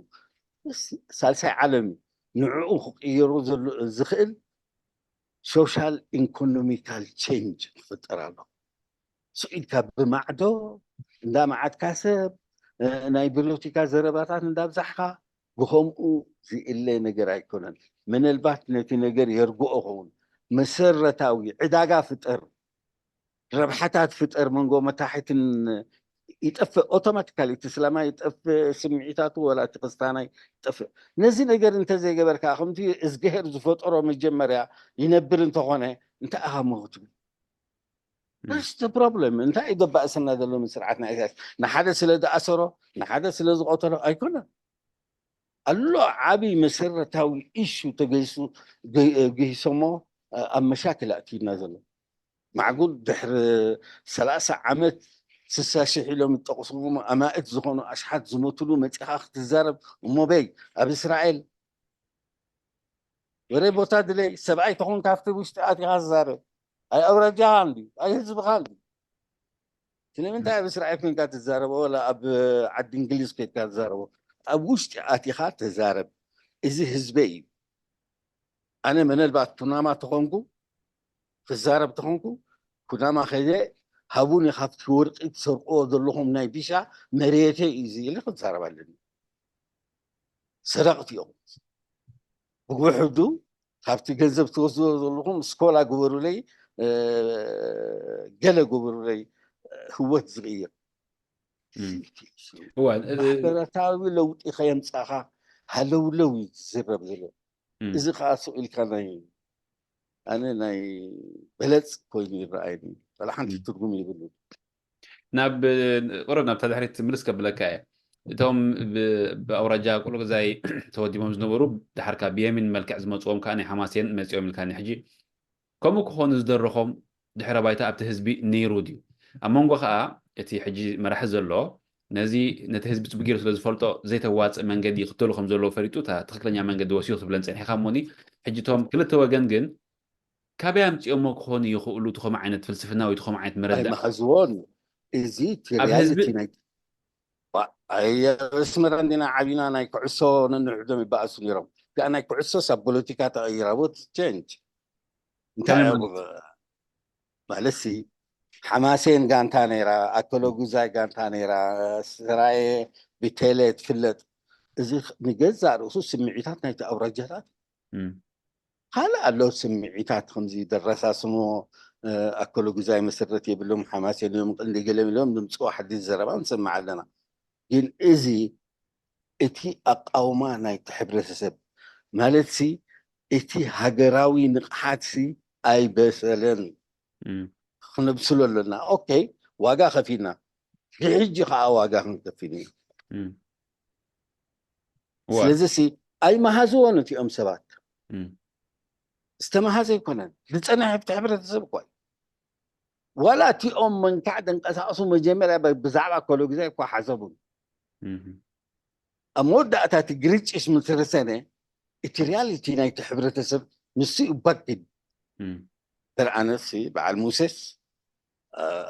ሳልሳይ ዓለም እዩ ንዕኡ ክቅየሩ ዝኽእል ሶሻል ኢኮኖሚካል ቼንጅ ክፍጠር ኣሎ ስኢልካ ብማዕዶ እንዳመዓድካ ሰብ ናይ ፖለቲካ ዘረባታት እንዳብዛሕካ ብከምኡ ዝእለ ነገር ኣይኮነን ምናልባት ነቲ ነገር የርግኦ ኸውን መሰረታዊ ዕዳጋ ፍጠር ረብሓታት ፍጠር መንጎ መታሕትን ይጠፍእ ኣውቶማቲካሊ እቲ ስላማ ይጠፍእ ስምዒታቱ ወላ እቲ ክስታና ይጠፍእ ነዚ ነገር እንተዘይገበርካ ከምቲ እዝግሄር ዝፈጠሮ መጀመርያ ይነብር እንተኾነ እንታይ ኣኻ ሞ ክትብል That's the problem እንታይ እዩ ዘባእሰና ዘሎ ስርዓት ናይ ኢሳያስ ንሓደ ስለ ዝኣሰሮ ንሓደ ስለ ዝቆተሎ ኣይኮነን ኣሎ ዓብይ መሰረታዊ ኢሹ ተገይሱ ግሂሶሞ ኣብ መሻክል ኣእትዩና ዘሎ ማዕጉል ድሕሪ ሰላሳ ዓመት ስሳ ሽሕ ኢሎም ዝጠቕስዎም ኣማእት ዝኾኑ ኣሽሓት ዝሞትሉ መፂኻ ክትዛረብ እሞ በይ ኣብ እስራኤል ወረ ቦታ ድለይ ሰብኣይ ተኾን ካብቲ ውሽጢ ኣቲኻ ትዛረብ ኣይ ኣውራጃኻ እንዲ ኣይ ህዝብኻ እንዲ ስለምንታይ ኣብ እስራኤል ኮንካ ትዛረቦ ወላ ኣብ ዓዲ እንግሊዝ ኮንካ ትዛረቦ ኣብ ውሽጢ ኣቲኻ ተዛረብ እዚ ህዝበይ እዩ ኣነ መነልባት ኩናማ ተኾንኩ ክዛረብ ተኾንኩ ኩናማ ከይደ ሃቡኒ ካብቲ ወርቂ ትሰርቅዎ ዘለኹም ናይ ቢሻ መሬተይ እዩ ኢለ ክዛረብ ኣለኒ ሰረቕቲ እዮም ብውሕዱ ካብቲ ገንዘብ ትወስድዎ ዘለኹም ስኮላ ግበሩለይ ገለ ግበሩለይ ህወት ዝቕይር ማሕበረታዊ ለውጢ ከየምፃኻ ሃለውለው እዩ ዝዝረብ ዘሎ እዚ ከዓ ስቕ ኢልካ ናይ ኣነ ናይ በለፅ ኮይኑ ይረኣይኒ ዋላ ሓንቲ ትርጉም ይብሉ ናብ ቁሩብ ናብታ ድሕሪት ምልስ ከብለካ እየ እቶም ብኣውራጃ ቁልቁዛይ ተወዲቦም ዝነበሩ ድሓርካ ብየሚን መልክዕ ዝመፅዎም ከዓ ናይ ሓማሴን መፂኦም ኢልካኒ ሕጂ ከምኡ ክኾኑ ዝደረኾም ድሕረ ባይታ ኣብቲ ህዝቢ ነይሩ ድዩ ኣብ መንጎ ከዓ እቲ ሕጂ መራሒ ዘሎ ነዚ ነቲ ህዝቢ ጽቡቅ ገይሩ ስለ ዝፈልጦ ዘይተዋጽእ መንገዲ ይኽተሉ ከም ዘለዉ ፈሊጡ እታ ትኽክለኛ መንገዲ ወሲዱ ክትብለን ጸኒሕካ እሞኒ ሕጂ እቶም ክልተ ወገን ግን ካበይ ኣምጺኦሞ ክኾኑ ይኽእሉ ትኾም ዓይነት ፍልስፍና ወይ ትኾም ዓይነት መረዳእ ኣይመሓዝዎን። እዚ እቲ ኣብ ህዝቢ- ሪያሊቲ ናይ ዋ- ኣይ ኣብ ኣስመራ እንዲና ዓቢና ናይ ኩዕሶ ነንሕዶም ይበኣሱ ነይሮም። እዚኣ ናይ ኩዕሶስ ኣብ ፖለቲካ ተቐይራ። What change? እንታይ ከመይ ኣብ- ማለት ሲ ሓማሴን ጋንታ ነይራ፣ ኣከለጉዛይ ጋንታ ነይራ፣ ስራየ ብቴሌ ትፍለጥ። እዚ ንገዛእ ርእሱ ስምዒታት ናይቲ ኣውራጃታት እም፣ ካልእ ኣሎ። ስምዒታት ከምዚ ደረሳስሞ ኣከለጉዛይ መሰረት የብሎም ሓማሴን እዮም ቅንዲ ገለም ኢሎም ድምፅዎ ሓድሽ ዘረባ ንሰምዕ ኣለና። ግን እዚ እቲ ኣቃውማ ናይቲ ሕብረተሰብ ማለት ሲ እቲ ሃገራዊ ንቕሓት ሲ ኣይበሰለን። እም፣ ክነብስሎ ኣለና። ኦኬ፣ ዋጋ ከፊልና፣ ብሕጂ ከዓ ዋጋ ክንከፊል ኢና። እም። ዋ፣ ስለዚ ሲ ኣይመሃዝዎን እቲኦም ሰባት። እም፣ ዝተመሃዘ ኣይኮነን፣ ዝፀንሐ ኣብቲ ሕብረተሰብ እኳ እዩ። ዋላ እቲኦም መንካዕ ደንቀሳቀሱ መጀመርያ ብ- ብዛዕባ ከሎ ግዜ እኳ ሓሰቡ። እም፣ ኣብ መወዳእታ እቲ ግርጭት ምስ ተሰነ እቲ ሪያሊቲ ናይቲ ሕብረተሰብ ንሱ እዩ ባክድ እም፣ ተር ኣነስ በዓል ሙሴስ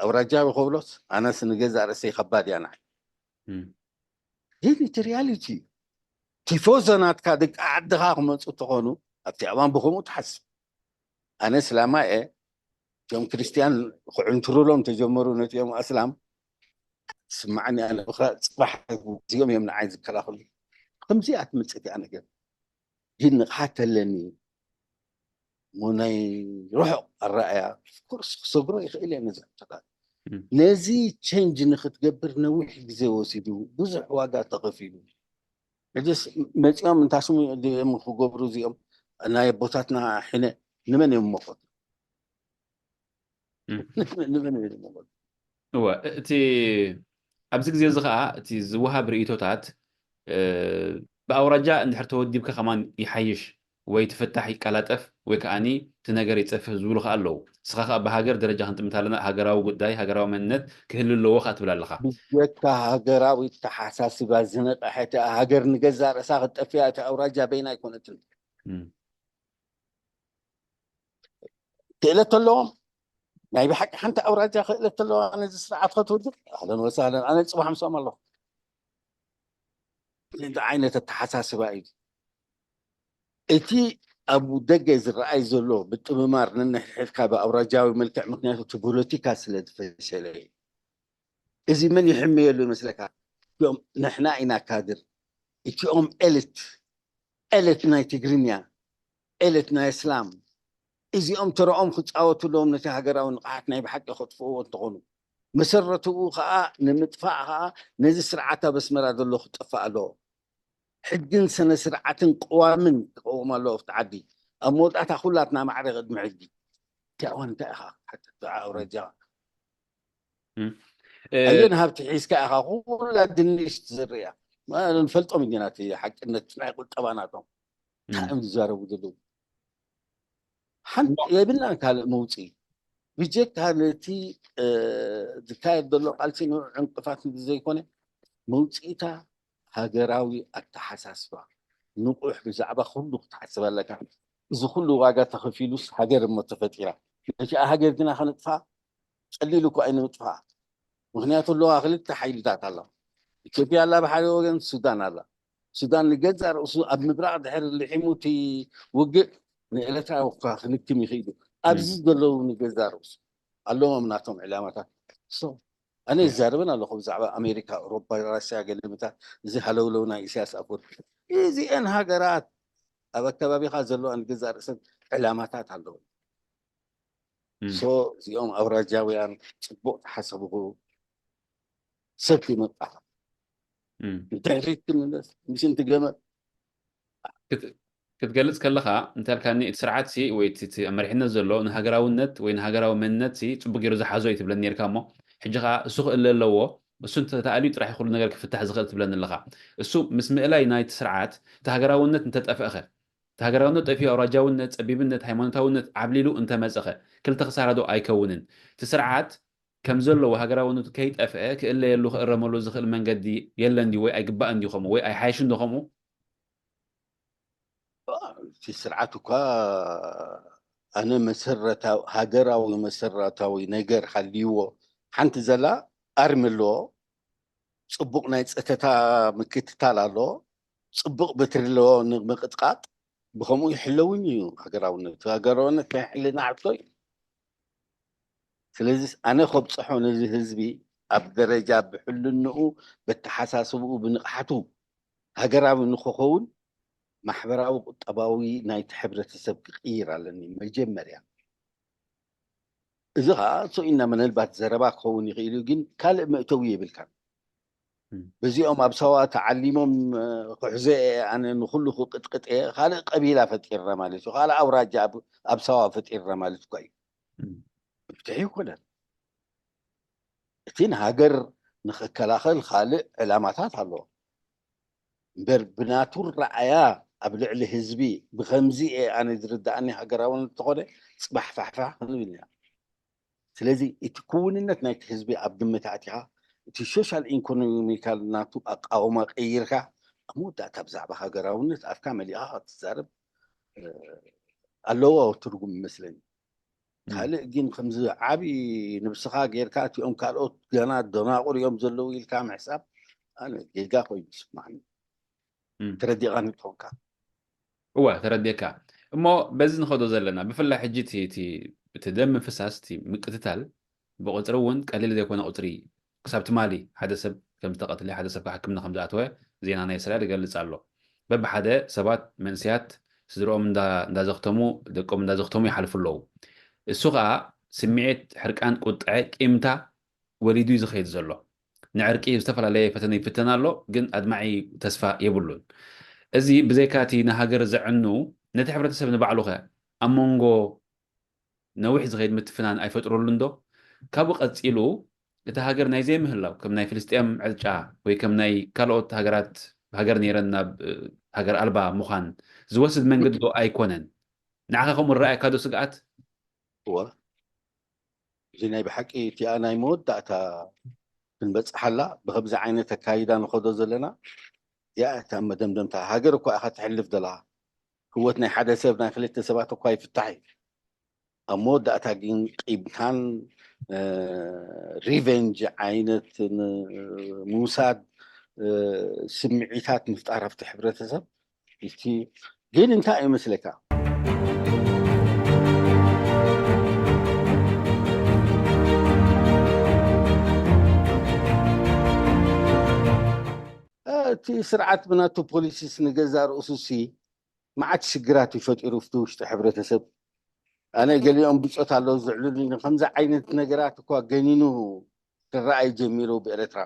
ኣውራጃዊ ከብሎስ ኣነስ ንገዛእ ርእሰይ ከባድ እያ ንዓይ። እም፣ ግን እቲ ሪያሊቲ እዩ። ቲፎዞ ናትካ ደቂ ዓድኻ ክመፁ እንተኾኑ ኣብቲ እዋን ብከምኡ ትሓስብ። ኣነ ስላማ እየ። እቶም ክርስትያን ክዕንትሩሎም ተጀመሩ ነቲኦም ኣስላም ስማዕኒ ኣነ ብኻ ፅባሕ እዚኦም እዮም ንዓይ ዝከላኸሉ። ከምዚኣ ትምፅእ እያ ነገር። ግን ንቕሓት ተለኒ እሞ ናይ ርሑቕ ኣረኣያ ኮርስ ክሰግሮ ይኽእል እየ ነዚ ሕቶታት። እም። ነዚ ቼንጅ ንክትገብር ነዊሕ ግዜ ወሲዱ፣ ብዙሕ ዋጋ ተኸፊሉ። ሕጅስ መፂኦም እንታስሙ ድም ክገብሩ እዚኦም ናይ ኣቦታትና ሕነ ንመን እዮም መኸቱ? እም። ንመን እዮም መኸቱ? እወ እቲ ኣብዚ ግዜ እዚ ከዓ እቲ ዝወሃብ ርእቶታት ብኣውራጃ እንድሕር ተወዲብካ ከማን ይሓይሽ ወይ ትፍታሕ ይቀላጠፍ ወይ ከዓኒ እቲ ነገር ይፀፍፍ ዝብሉ ከዓ ኣለዉ። ንስኻ ከዓ ብሃገር ደረጃ ክንጥምት ኣለና ሃገራዊ ጉዳይ ሃገራዊ መንነት ክህሉ ኣለዎ ከዓ ትብል ኣለኻ። ብጀካ ሃገራዊ ተሓሳስባ ዝነቐሐት ሃገር ንገዛ ርእሳ ክትጠፍያ እቲ ኣውራጃ በይና ኣይኮነትን። እም። ክእለት ኣለዎም። ናይ ብሓቂ ሓንቲ ኣውራጃ ክእለት ኣለዋ ነዚ ስርዓት ከትውድቕ ኣህለን ወሳህለን። ኣነ ፅባሕ ምስኦም ኣለኹ። እንታይ ዓይነት ኣተሓሳስባ እዩ? እቲ ኣብ ደገ ዝረኣይ ዘሎ ብጥምማር ነንሕድሕድካ ብኣውራጃዊ መልክዕ፣ ምክንያቱ እቲ ፖለቲካ ስለ ዝፈሸለ እዩ። እዚ መን ይሕመየሉ ይመስለካ? እቲኦም ንሕና ኢና ካድር፣ እቲኦም ኤሊት፣ ኤሊት ናይ ትግርኛ፣ ኤሊት ናይ እስላም፣ እዚኦም ተረኦም ክፃወቱ ኣለዎም ነቲ ሃገራዊ ንቕሓት ናይ ብሓቂ ከጥፍእዎ እንተኾኑ። መሰረትኡ ከዓ ንምጥፋእ ከዓ ነዚ ስርዓት ኣብ ኣስመራ ዘሎ ክጠፍእ ኣለዎ። ሕግን ስነ ስርዓትን ቅዋምን ክቀውም ኣለዎ ኣብቲ ዓዲ። ኣብ መወዳእታ ኩላትና ማዕረ ቅድሚ ሕጊ። እቲ ኣዋን እንታይ ኢኻ ክትሓትት ኣውራጃ? እም። ኣየን ሃብቲ ሒዝካ ኢኻ ኩላ ድንሽ ትዝርያ? ንፈልጦም ኢና እቲ ሓቅነት ናይ ቁጠባ ናቶም። እንታይ እዮም ዝዛረቡ ዘለዉ? ሓንቲ የብልናን ካልእ መውፅኢ። ብጀካ ነቲ ዝካየድ ዘሎ ቃልሲ ንዑ ዕንቅፋት ዘይኮነ መውፅኢታ ሃገራዊ ኣተሓሳስባ ንቑሕ ብዛዕባ ኩሉ ክትሓስብ ኣለካ። እዚ ኩሉ ዋጋ ተኸፊሉስ ሃገር እሞ ተፈጢራ። ነቲኣ ሃገር ግና ከነጥፍኣ ቀሊል እኮ ኣይንጥፍኣ። ምክንያቱ ኣለዋ ክልተ ሓይልታት ኣለዋ። ኢትዮጵያ ኣላ ብሓደ ወገን፣ ሱዳን ኣላ። ሱዳን ንገዛእ ርእሱ ኣብ ምብራቕ ድሕሪ ልሒሙ እቲ ውግእ ንኤርትራ እኳ ክንክም ይኽእሉ ኣብዚ ዘለዉ ንገዛእ ርእሱ ኣለዎም ናቶም ዕላማታት። So ኣነ ይዛረበን ኣለኹ ብዛዕባ ኣሜሪካ፣ ኣውሮፓ፣ ራሽያ ገለምታት እዚ ሃለውለው ናይ ኢሳያስ ኣፈወርቂ እዚአን ሃገራት ኣብ ኣከባቢኻ ዘለዋ ንገዛእ ርእሰን ዕላማታት ኣለዎ። እም። So እዚኦም ኣውራጃውያን ፅቡቅ ተሓሰብኹ ሰብ ይመጣ እም። ንድሕሪት ትምለስ ምሽንቲ ገመል ክትገልጽ ከለኻ እንተልካኒ እቲ ስርዓት ሲ ወይ እቲ እቲ መሪሕነት ዘሎ ንሃገራውነት ወይ ንሃገራዊ መንነት ሲ ጽቡቅ ገይሩ ዝሓዞ እዩ ትብለኒ ነርካ እሞ ሕጂ ኸዓ እሱ ክእለ ኣለዎ እሱ እንተተኣልዩ ጥራሕ ኩሉ ነገር ክፍታሕ ዝኽእል ትብለኒ ኣለኻ እሱ ምስ ምእላይ ናይቲ ስርዓት እቲ ሃገራውነት እንተጠፍእኸ እቲ ሃገራውነት ጠፊኡ ኣውራጃውነት ጸቢብነት ሃይማኖታውነት ዓብሊሉ እንተመጸኸ ክልተ ክሳራዶ ኣይከውንን እቲ ስርዓት ከም ዘለዎ ሃገራውነቱ ከይጠፍአ ክእለየሉ ክእረመሉ ዝኽእል መንገዲ የለን ድዩ? ወይ ኣይግባእን ድዩ ከምኡ? ወይ ኣይሓይሽን ዶ ከምኡ? እቲ ስርዓት እኳ ኣነ መሰረታዊ ሃገራዊ መሰረታዊ ነገር ሃልይዎ ሓንቲ ዘላ ኣርሚ ኣለዎ። ጽቡቕ ናይ ጸተታ ምክትታል ኣለዎ። ጽቡቕ በትሪ ኣለዎ ንምቕጥቃጥ። ብኸምኡ ይሕለውን እዩ ሃገራውነት። ሃገራውነት ናይ ሕልና ሕቶ እዩ። ስለዚ ኣነ ከብጽሖ ነዚ ህዝቢ ኣብ ደረጃ ብሕልንኡ በተሓሳስብኡ ብንቕሓቱ ሃገራዊ ንክኸውን ማሕበራዊ ቁጠባዊ ናይቲ ሕብረተሰብ ክቕይር ኣለኒ መጀመርያ። እዚ ከዓ እሱ ኢና ምናልባት ዘረባ ክኸውን ይኽእል እዩ፣ ግን ካልእ መእተዊ የብልካን። በዚኦም ኣብ ሳዋ ተዓሊሞም ክሕዞ እየ ኣነ ንኩሉ ክቅጥቅጥ እየ ካልእ ቀቢላ ፈጢርና ማለት እዩ፣ ካልእ ኣውራጃ ኣብ ሳዋ ፈጢርና ማለት እኳ እዩ። መፍትሒ ይኮነን። እቲ ንሃገር ንክከላኸል ካልእ ዕላማታት ኣለዎ እምበር ብናቱ ረኣያ ኣብ ልዕሊ ህዝቢ ብከምዚ እየ ኣነ ዝርዳእኒ ሃገራውነት እንተኾነ ፅባሕ ፋሕፋሕ ክንብል ኢና። ስለዚ እቲ ክውንነት ናይቲ ህዝቢ ኣብ ግምት ኣእቲኻ እቲ ሶሻል ኢኮኖሚካል ናቱ ኣቃውማ ቀይርካ ኣብ መወዳእታ ብዛዕባ ሃገራውነት ኣፍካ መሊእኻ ክትዛረብ ኣለዎ ትርጉም ይመስለኒ። ካልእ ግን ከምዚ ዓቢ ንብስኻ ጌርካ እቲኦም ካልኦት ገና ደናቑር እዮም ዘለዉ ኢልካ ምሕሳብ ኣነ ጌጋ ኮይኑ ይስማዕኒ። ተረዲእካኒ ትኾንካ። እወ ተረዲእካ። እሞ በዚ ንኸዶ ዘለና ብፍላይ ሕጂ እቲ ደም ምፍሳስ እቲ ምቅትታል ብቁፅሪ እውን ቀሊል ዘይኮነ ቁፅሪ ክሳብ ትማሊ ሓደ ሰብ ከም ዝተቐትለ ሓደ ሰብ ሕክምና ከም ዝኣተወ ዜና ናይ እስራኤል ይገልጽ ኣሎ። በብሓደ ሰባት መንስያት ስድርኦም እንዳዘኽተሙ ደቆም እንዳዘኽተሙ ይሓልፉ ኣለዉ። እሱ ከዓ ስምዒት ሕርቃን ቁጥዐ ቂምታ ወሊዱ እዩ ዝኸይድ ዘሎ። ንዕርቂ ዝተፈላለየ ፈተነ ይፍተን ኣሎ፣ ግን ኣድማዒ ተስፋ የብሉን። እዚ ብዘይካ እቲ ንሃገር ዘዕኑ ነቲ ሕብረተሰብ ንባዕሉኸ ኣብ መንጎ ነዊሕ ዝኸይድ ምትፍናን ኣይፈጥረሉን ዶ? ካብኡ ቀጺሉ እታ ሃገር ናይ ዘይምህላው ከም ናይ ፍልስጤም ዕጫ ወይ ከም ናይ ካልኦት ሃገራት ሃገር ነይረን ናብ ሃገር ኣልባ ምዃን ዝወስድ መንገዲ ዶ ኣይኮነን? ንዓኻ ከምኡ ረኣየካ ዶ ስግኣት? እወ እዚ ናይ ብሓቂ እቲኣ ናይ መወዳእታ ክንበፅሓላ ብከምዚ ዓይነት ኣካይዳ ንኸዶ ዘለና እዚኣ እታ መደምደምታ ሃገር እኳ ኢኻ ትሕልፍ ዘለኻ ህወት ናይ ሓደ ሰብ ናይ ክልተ ሰባት እኳ ይፍታሕ እዩ ኣብ መወዳእታ ግን ቂምታን ሪቨንጅ ዓይነት ምውሳድ ስምዒታት ምፍጣር ኣብቲ ሕብረተሰብ እቲ ግን እንታይ እዩ መስለካ እቲ ስርዓት ብናቱ ፖሊሲስ ንገዛ ርእሱ ሲ መዓት ሽግራት እዩ ፈጢሩ ኣብቲ ውሽጢ ሕብረተሰብ ኣነ ገሊኦም ብፆት ኣለዉ ዝዕልሉ ከምዚ ዓይነት ነገራት እኳ ገኒኑ ክረኣይ ጀሚሩ ብኤረትራ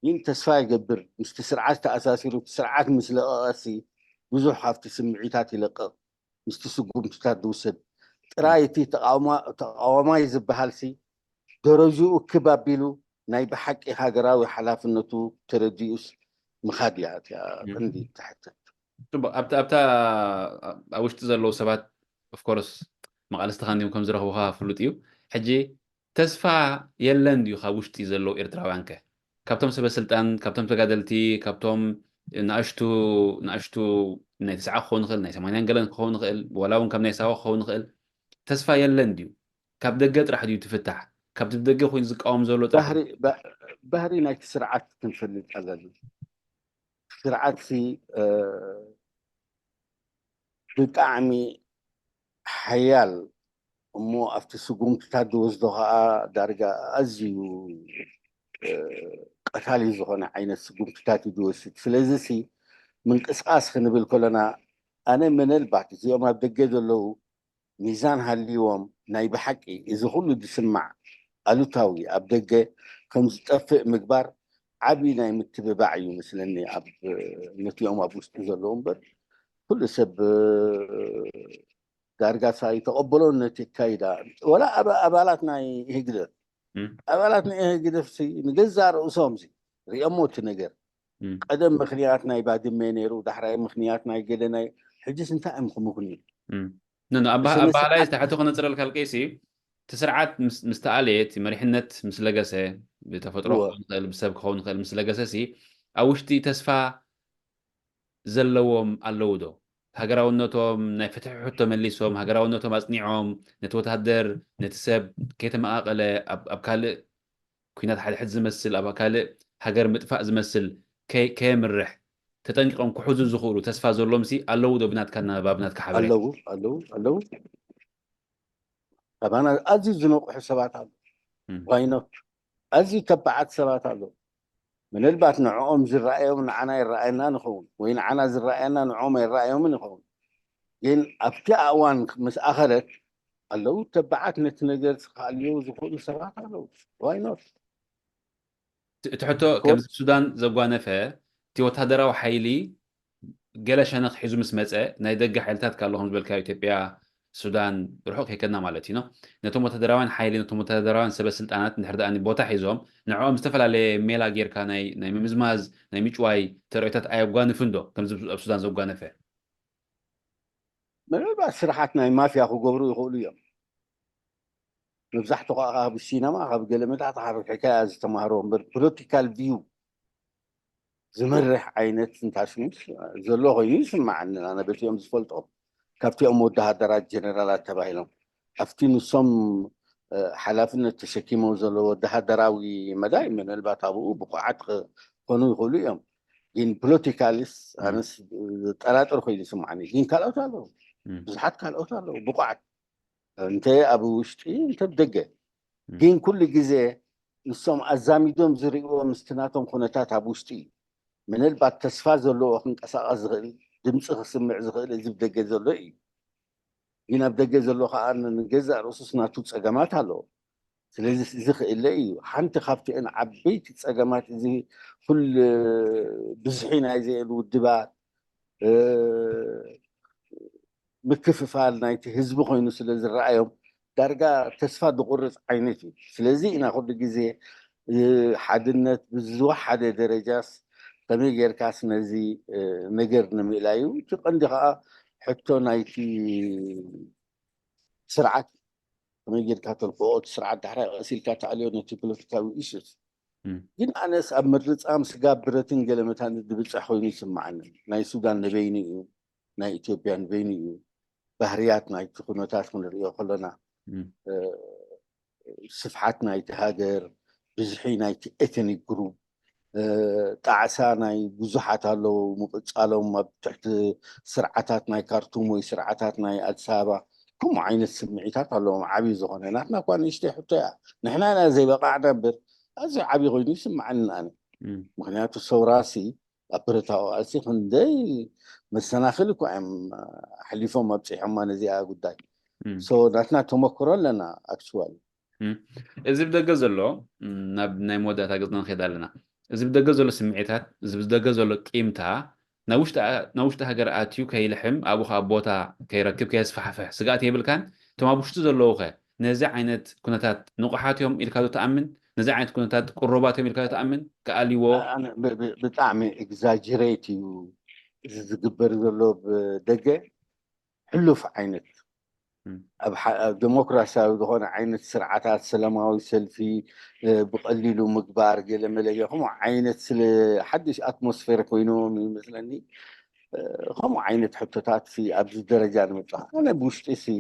ግን ተስፋ ይገብር ምስቲ ስርዓት ተኣሳሲሩ እቲ ስርዓት ምስ ለቐቐሲ ብዙሕ ካብቲ ስምዒታት ይለቅቕ ምስቲ ስጉምትታት ዝውሰድ ጥራይ እቲ ተቃዋማይ ዝበሃል ሲ ደረጅኡ ክብ ኣቢሉ ናይ ብሓቂ ሃገራዊ ሓላፍነቱ ተረዲኡስ ምኻድ እያ እቲያ ቀንዲ ትሕተት ኣብታ ኣብ ውሽጢ ዘለዉ ሰባት ኦፍኮርስ መቃልስትኻ እንዲም ከም ዝረኽቡኻ ፍሉጥ እዩ ሕጂ ተስፋ የለን ድዩ ካብ ውሽጢ ዘለዉ ኤርትራውያን ከ ካብቶም ሰበ ስልጣን ካብቶም ተጋደልቲ ካብቶም ንኣሽቱ ንኣሽቱ ናይ ተስዓ ክኸውን ይኽእል ናይ ሰማንያን ገለን ክኸውን ይኽእል ዋላ እውን ካብ ናይ ሳዋ ክኸውን ይኽእል ተስፋ የለን ድዩ ካብ ደገ ጥራሕ ድዩ ትፍታሕ ካብቲ ብደገ ኮይኑ ዝቃወም ዘሎ ጥራሕ ባህሪ ናይቲ ስርዓት ክንፈልጥ ኣለና ስርዓት ብጣዕሚ ሓያል እሞ ኣብቲ ስጉምትታት ዝወስዶ ከዓ ዳርጋ ኣዝዩ ቀታሊ ዝኾነ ዓይነት ስጉምትታት እዩ ዝወስድ ስለዚ ሲ ምንቅስቃስ ክንብል ከለና ኣነ ምናልባት እዚኦም ኣብ ደገ ዘለዉ ሚዛን ሃልይዎም ናይ ብሓቂ እዚ ኩሉ ዝስማዕ ኣሉታዊ ኣብ ደገ ከም ዝጠፍእ ምግባር ዓብዪ ናይ ምትብባዕ እዩ መስለኒ ኣብ ነቲኦም ኣብ ውሽጢ ዘለዉ እምበር ኩሉ ሰብ ዳርጋ ሳይተቐበሎ ነቲ ኣካይዳ ወላ ኣባላት ናይ ኢህግደፍ ኣባላት ናይ ኢህግደፍ ንገዛ ርእሶም ሪኦሞ እቲ ነገር ቀደም ምክንያት ናይ ባድመ ነይሩ ዳሕራይ ምክንያት ናይ ገለ ናይ ሕጅስ እንታይ እዮም ክምኽንዩ ኣባህላይ ዝተሓተ ክነፅረልካ ልቀይሲ እቲ ስርዓት ምስ ተኣለየ፣ እቲ መሪሕነት ምስ ለገሰ፣ ብተፈጥሮ ክኸውን ይኽእል፣ ብሰብ ክኸውን ይኽእል፣ ምስ ለገሰ ሲ ኣብ ውሽጢ ተስፋ ዘለዎም ኣለዉ ዶ? ሃገራውነቶም፣ ናይ ፍትሒ ሕቶ መሊሶም፣ ሃገራውነቶም ኣጽኒዖም፣ ነቲ ወተሃደር፣ ነቲ ሰብ ከይተመቓቐለ ኣብ ካልእ ኲናት ሓድሕድ ዝመስል፣ ኣብ ካልእ ሃገር ምጥፋእ ዝመስል ከየምርሕ ተጠንቂቖም ክሕዙ ዝኽእሉ ተስፋ ዘሎምሲ ኣለዉ ዶ? ብናትካ ኣነባብ፣ ብናትካ ሓበሬታ። ኣለዉ ኣለዉ ኣለዉ። ኣባና ኣዝዩ ዝነቕሑ ሰባት ኣለዉ። ዋይኖት ኣዝዩ ተባዓት ሰባት ኣለዉ። ምናልባት ንዕኦም ዝረኣዮም ንዓና ይረኣየና ንኸውን፣ ወይ ንዓና ዝረኣየና ንዕኦም ኣይረኣዮምን ይኸውን። ግን ኣብቲ ኣእዋን ምስ ኣኸለት ኣለዉ ተባዓት ነቲ ነገር ክኣልዩ ዝኽእሉ ሰባት ኣለዉ። ዋይኖት እቲ ሕቶ ከምዚ ሱዳን ዘጓነፈ እቲ ወታደራዊ ሓይሊ ገለ ሸነኽ ሒዙ ምስ መፀ ናይ ደገ ሓይልታት ካሎ ከም ዝበልካዮ ኢትዮጵያ፣ ሱዳን ርሑቕ ከይከድና ማለት እዩ። ነቶም ወታደራውያን ሓይሊ ነቶም ወታደራውያን ሰበ ስልጣናት እንድሕር ደኣ ቦታ ሒዞም ንዕኦም ዝተፈላለየ ሜላ ጌርካ ናይ ናይ ምምዝማዝ ናይ ምጭዋይ ተርእዮታት ኣየጓንፍን ዶ ከምዚ ኣብ ሱዳን ዘጓነፈ? ምናልባት ስራሓት ናይ ማፍያ ክገብሩ ይኽእሉ እዮም። መብዛሕትኡ ከዓ ካብ ሲነማ ካብ ገለ መታሕቲ ካብ ሕካያ ዝተማሃሮ እምበር ፖለቲካል ቪው ዝመርሕ ዓይነት እንታሽሙስ ዘሎ ኮይኑ ይስማዓኒ። ኣነ በቲኦም ዝፈልጦም ካብቲኦም ወተሃደራት ጀነራላት ተባሂሎም ኣብቲ ንሶም ሓላፍነት ተሸኪሞም ዘሎ ወተሃደራዊ መዳይ ምናልባት ኣብኡ ብቑዓት ክኾኑ ይኽእሉ እዮም። ግን ፖለቲካሊስ ኣነስ ጠራጥር ኮይኑ ይስማዓኒ። ግን ካልኦት ኣለዉ፣ ብዙሓት ካልኦት ኣለዉ ብቑዓት እንተ ኣብ ውሽጢ እንተ ደገ። ግን ኩሉ ግዜ ንሶም ኣዛሚዶም ዝርእይዎ ምስቲ ናቶም ኩነታት ኣብ ውሽጢ እዩ። ምናልባት ተስፋ ዘለዎ ክንቀሳቐስ ዝኽእል ድምፂ ክስምዕ ዝኽእል እዚ ብደገ ዘሎ እዩ። ግን ኣብ ደገ ዘሎ ከዓ ንገዛእ ርእሱስ ናቱ ፀገማት ኣለዎ። ስለዚ እዚ ክእለ እዩ። ሓንቲ ካብቲአን ዓበይቲ ፀገማት እዚ ኩሉ ብዝሒ ናይዚአን ውድባት ምክፍፋል ናይቲ ህዝቢ ኮይኑ ስለ ዝረኣዮም ዳርጋ ተስፋ ዝቑርፅ ዓይነት እዩ። ስለዚ ኢና ኩሉ ግዜ ሓድነት ብዝወሓደ ደረጃስ ከመይ ጌርካስ ነዚ ነገር ንምእላዩ እቲ ቀንዲ ከዓ ሕቶ ናይቲ ስርዓት ከመይ ጌርካ ተልክኦ እቲ ስርዓት ዳሕራይ ቀስ ኢልካ ተኣልዮ ነቲ ፖለቲካዊ ኢሹስ ግን ኣነስ ኣብ ምርጻም ስጋብ ብረትን ገለመታን ዝብጻሕ ኮይኑ ይስምዓኒ። ናይ ሱዳን ንበይኑ እዩ፣ ናይ ኢትዮጵያ ንበይኑ እዩ። ባህርያት ናይቲ ኩነታት ክንሪኦ ከለና ስፍሓት ናይቲ ሃገር፣ ብዝሒ ናይቲ ኤትኒክ ግሩፕ፣ ጣዕሳ ናይ ብዙሓት ኣለዉ ምቕጻሎም ኣብ ትሕቲ ስርዓታት ናይ ካርቱም ወይ ስርዓታት ናይ ኣዲስ ኣበባ ከምኡ ዓይነት ስምዒታት ኣለዎም። ዓብዪ ዝኾነ ናትና እኳ ንእሽተይ ሕቶ እያ። ንሕና ኢና ዘይበቃዕና እምበር ኣዝዩ ዓብዪ ኮይኑ ይስምዓኒ ኣነ። ምክንያቱ ሰውራሲ ኣብ ብረታዊ ቃልሲ ክንደይ መሰናኽል እኳ እዮም ኣሕሊፎም ኣብፂሖማ ነዚኣ ጉዳይ። ሶ ናትና ተመክሮ ኣለና ኣክቹዋሊ። እዚ ብደገ ዘሎ ናብ ናይ መወዳእታ ገፅና ንኸይድ ኣለና። እዚ ብደገ ዘሎ ስምዒታት፣ እዚ ብደገ ዘሎ ቂምታ ናብ ውሽጢ ሃገር ኣትዩ ከይልሕም፣ ኣብኡ ከዓ ቦታ ከይረክብ ከየስፋሕፍሕ ስግኣት የብልካን? እቶም ኣብ ውሽጢ ዘለዉ ኸ ነዚ ዓይነት ኩነታት ንቑሓት እዮም ኢልካ ዶ ትኣምን? ነዚ ዓይነት ኩነታት ቅሩባት እዮም ኢልካ ዶ ትኣምን? ክኣልይዎ ብጣዕሚ ኤግዛጅሬት እዩ እዚ ዝግበር ዘሎ ብደገ ሕሉፍ ዓይነት ኣብ ዴሞክራሲያዊ ዝኾነ ዓይነት ስርዓታት ሰላማዊ ሰልፊ ብቐሊሉ ምግባር ገለ መለገ ከምኡ ዓይነት ስለ ሓድሽ ኣትሞስፌር ኮይኖም ይመስለኒ። ከምኡ ዓይነት ሕቶታት ኣብዚ ደረጃ ንምብፃሕ ኣነ ብውሽጢ ሲ